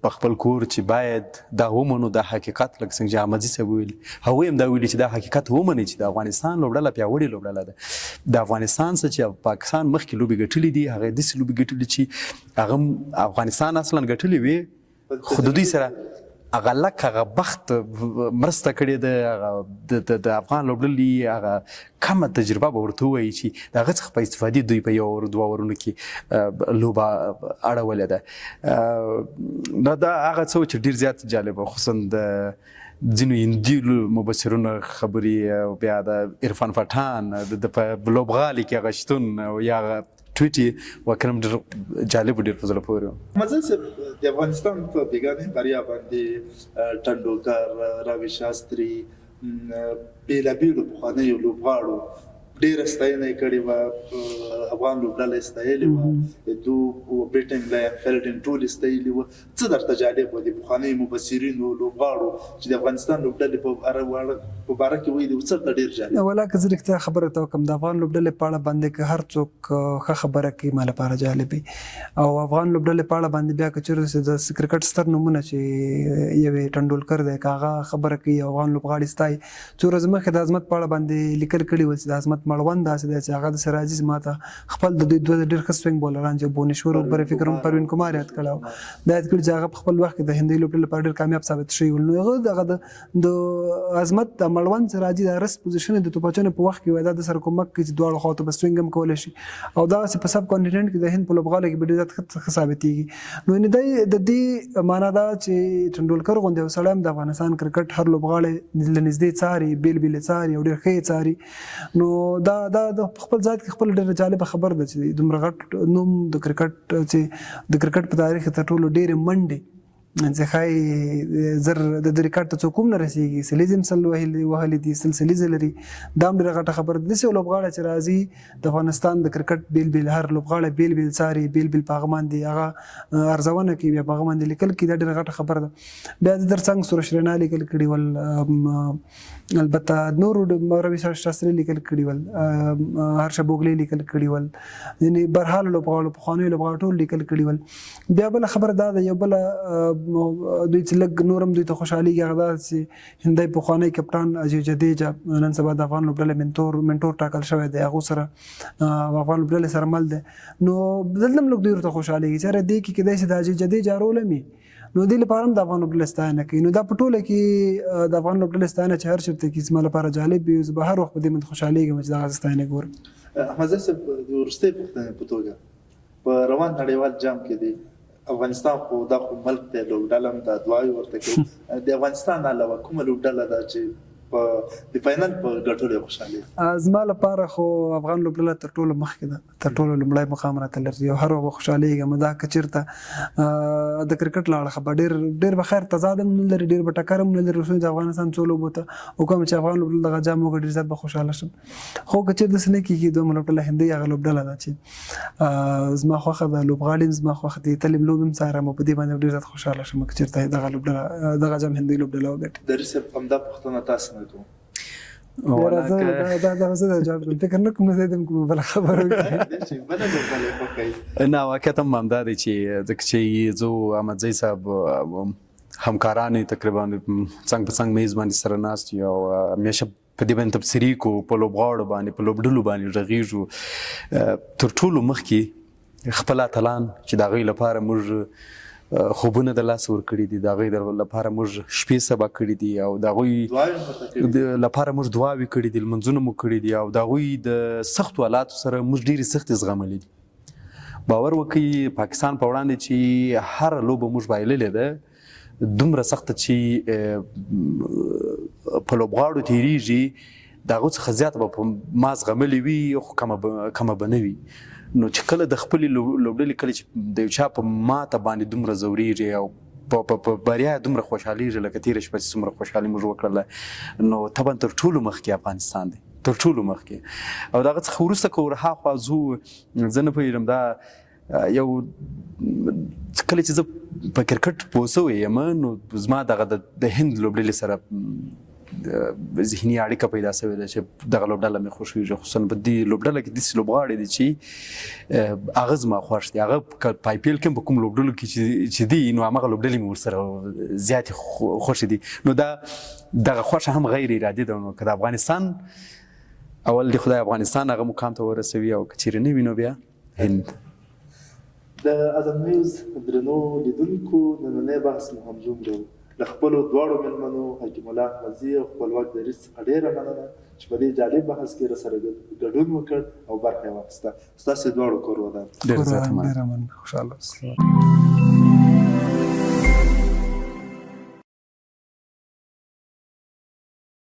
په خپل کور چې باید دا ومنو دا حقیقت، لکه څنګه چې احمدزي صاحب ویلي، هغوی هم دا ویلي چې دا حقیقت ومني چې د افغانستان لوبډله پیاوړې لوبډله ده. د افغانستان څخه چې پاکستان مخکې لوبې ګټلې دي، هغه داسې لوبې ګټلې چې هغه افغانستان اصلا ګټلې وې، خو د دوی سره هغه لک هغه بخت مرسته کړې ده، هغه د افغان لوبډلې هغه کمه تجربه به ورته ووایي چې د هغه څخه په استفادې دوی په یو اور دوه اورونو کې لوبه اړولې ده. نو دا هغه څه چې ډیر زیات جالب، خصوصا د ځینو هندي مبصرونو خبرې، او بیا د عرفان پټان د په لوبغالي کې هغه شتون او یا هغه ټویټ یې واقعا ډېر جالب او ډېر په زړه پورې و. مزل صاحب، د افغانستان په بیګانۍ بریا باندې ټنډولکر، راوي شاستري، بېلابېلو پخوانیو لوبغاړو ډېره ستاینه یې کړې وه، افغان لوبډله یې ستایلې وه، دو بیټنګ لاین، فیلډینګ ټول یې ستایلي وه. څه درته جالب وه د پخوانیو مبصرینو لوبغاړو چې د افغانستان لوبډلې په باره کې ویلي وو، څه درته ډېر جالب؟ ولا که زه رښتیا خبره ته وکړم، د افغان لوبډلې په اړه باندې که هر څوک ښه خبره کوي ما لپاره جالب وي، او افغان لوبډلې په اړه باندې بیا که چېرې د کرکټ ستر نومونه چې یوې ټنډولکر دی که هغه خبره کوي افغان لوبغاړي ستایي. څو ورځې مخکې د عظمت په اړه باندې لیکل کړي ول چې د عظمت مړوند داسې دی چې هغه داسې راځي چې ماته خپل د دوی دوه ډېر ښه سوینګ بولران چې بونیشور او بری فکر هم پروین کمار یاد کړی او دا یاد کړي چې هغه په خپل وخت کې د هندۍ لوبډلې لپاره ډېر کامیاب ثابت شوی ول. نو هغه دغه د عظمت د مړوند چې راځي د رس پوزیشن د توپچونو په وخت کې وای دا د سره کومک کوي چې دواړو خواو ته به سوینګ هم کولی شي، او دغسې په سب کانټیننټ کې د هند په لوبغالو کې به ډېر زیات ښه ثابتېږي. نو یعنې دی د دې معنا دا چې ټنډولکر غوندې یو سړی هم د افغانستان کرکټ هر لوبغاړی له نږدې څاري، بېل بېل یې څاري او ډېر ښه یې څاري. نو دا دا د خپل ذات کې خپل ډېره جالبه خبره ده چې دومره غټ نوم د کرکټ چې د کرکټ په تاریخ کې تر ټولو ډېرې منډې چې ښایي زر د دې ریکارډ ته څوک هم نه رسېږي، سلیزې هم 100 وهلي دي، 100 سلیزې لري، دا هم ډېره غټه خبره ده. داسې یو لوبغاړی چې راځي د افغانستان د کرکټ بېل بېل هر لوبغاړی بېل بېل څاري، بېل بېل په هغه باندې هغه ارزونه کوي، بیا په هغه باندې لیکل کوي، دا ډېره غټه خبره ده. بیا د تر څنګ سورش رینا لیکل کړي ول، البته نورو روي شاستري لیکل کړي ول، هرشه بوګلې لیکل کړي ول، یعنې برحال لوبغاړو پخوانیو لوبغاړو ټول لیکل کړي ول. بیا بله خبره دا ده، یو بله دوی چې لږ نور هم دوی ته خوشحالېږي هغه دا چې هندی پخوانی کپټان اجي جدیجا نن سبا د افغان لوبډلې منټور ټاکل شوی دی، هغو سره افغان لوبډلې سره مل دی. نو دلته هم لږ دوی ورته خوشحالېږي چې یاره دې کې کېدای شي د اجي جدیجا رول هم وي، نو دې لپاره هم د افغان لوبډلې ستاینه کوي. نو دا په ټوله کې د افغان لوبډلې ستاینه چې هر چېرته کېږي زما لپاره جالب وي، زه به هر وخت په دې باندې خوشحالېږم چې دغه ستاینه ګورم. احمدزی صاحب، د وروستۍ پوښتنې په توګه په روان نړیوال جام کې دی افغانستان خو دا خو ملک دی، لوبډله هم ده، دعاوې ورته کوي، د افغانستان علاوه کومه لوبډله ده چې په د فاینل په ګټلو یې خوشحالېږي؟ زما لپاره خو افغان لوبډله تر ټولو مخکې ده، تر ټولو لومړی مقام راته لري او هر وخت به خوشحالېږم. دا که چېرته د کرکټ له اړخه به ډېر ډېر به خیر تضاد هم نه لري، ډېر به ټکر هم نه لري رسنیو د افغانستان څو لوبو ته، او کوم چې افغان لوبډله دغه جام وګټي ډېر زیات به خوشحاله شم. خو که چېرته داسې نه کېږي، دویمه لوبډله هندۍ هغه لوبډله ده چې زما خوښه ده، لوبغاړي هم زما خوښ دي، تل یې لوبې هم څارم او په دې باندې ډېر زیات خوشحاله شم که چېرته دغه لوبډله دغه جام هندۍ لوبډله وګټي. دري صاحب، همدا پوښتنه تاسو نه کوم. یاره زه دا دا زه دا جواب کوم، فکر نه کوم زه دې کومه بله خبره وکړم. بله لوبډله یې خوښه وي. نه، واقعیت هم همدا دی چې ځکه چې زه احمدزی صاحب همکاران یې تقریبا څنګ په څنګ میز باندې سره ناست یو او همیشه په دې باندې تبصرې کوو، په لوبغاړو باندې، په لوبډلو باندې غږېږو. تر ټولو مخکې خپل اتلان چې د هغوی لپاره موږ خوبونه د لاسه ورکړي دي، د هغوی لپاره موږ شپې سبا کړي دي او د هغوی لپاره موږ دعاوې کړي دي، لمونځونه مو کړي دي او د هغوی د سختو حالاتو سره موږ ډېرې سختې زغملې دي. باور وکړئ پاکستان په وړاندې چې هره لوبه موږ بایللې ده، دومره سخته چې په لوبغاړو تیریږي، د هغو څخه زیاته به په ما زغملې وي، خو کمه به کمه به نه وي. نو چې کله د خپلې لوبډلې، کله چې د یو چا په ماته باندې دومره ځورېږي او په په بریا دومره خوشحالېږي لکه تېره شپه چې څومره خوشحالي موږ وکړله، نو طبعا تر ټولو مخکې افغانستان دی، تر ټولو مخکې. او د هغه څخه وروسته که ورهاخوا ځو، زه نه پوهېږم، دا یو کله چې زه په کرکټ پوه شوی یم، نو زما دغه د هند لوبډلې سره ذهني اړیکه پیدا شوې ده چې دغه لوبډله مې خوښېږي، خصوصا په دې لوبډله کې داسې لوبغاړي دي چې هغه زما خوښ دي. هغه په آی پي ایل کې په کوم لوبډلو کې چې دي، نو هماغه لوبډلې مې ورسره زیاتې خوښې دي. نو دا دغه خوښه هم غیر ارادي ده. نو که د افغانستان اول د خدای افغانستان هغه مقام ته ورسوي، او که چیرې نه وي نو بیا هند. د اعظم نیوز درنو لیدونکو، نننی بحث مو همدومره و. له خپلو دواړو مېلمنو حکیم الله احمدزي او خپلواک دریځ څخه ډېره مننه چې په دې جالب بحث کې راسره ګډون وکړ او برخه یې واخیسته. ستاسې دواړو کور ودان. ډېره زیاته مننه. ډېره مننه، خوشحاله اوسئ.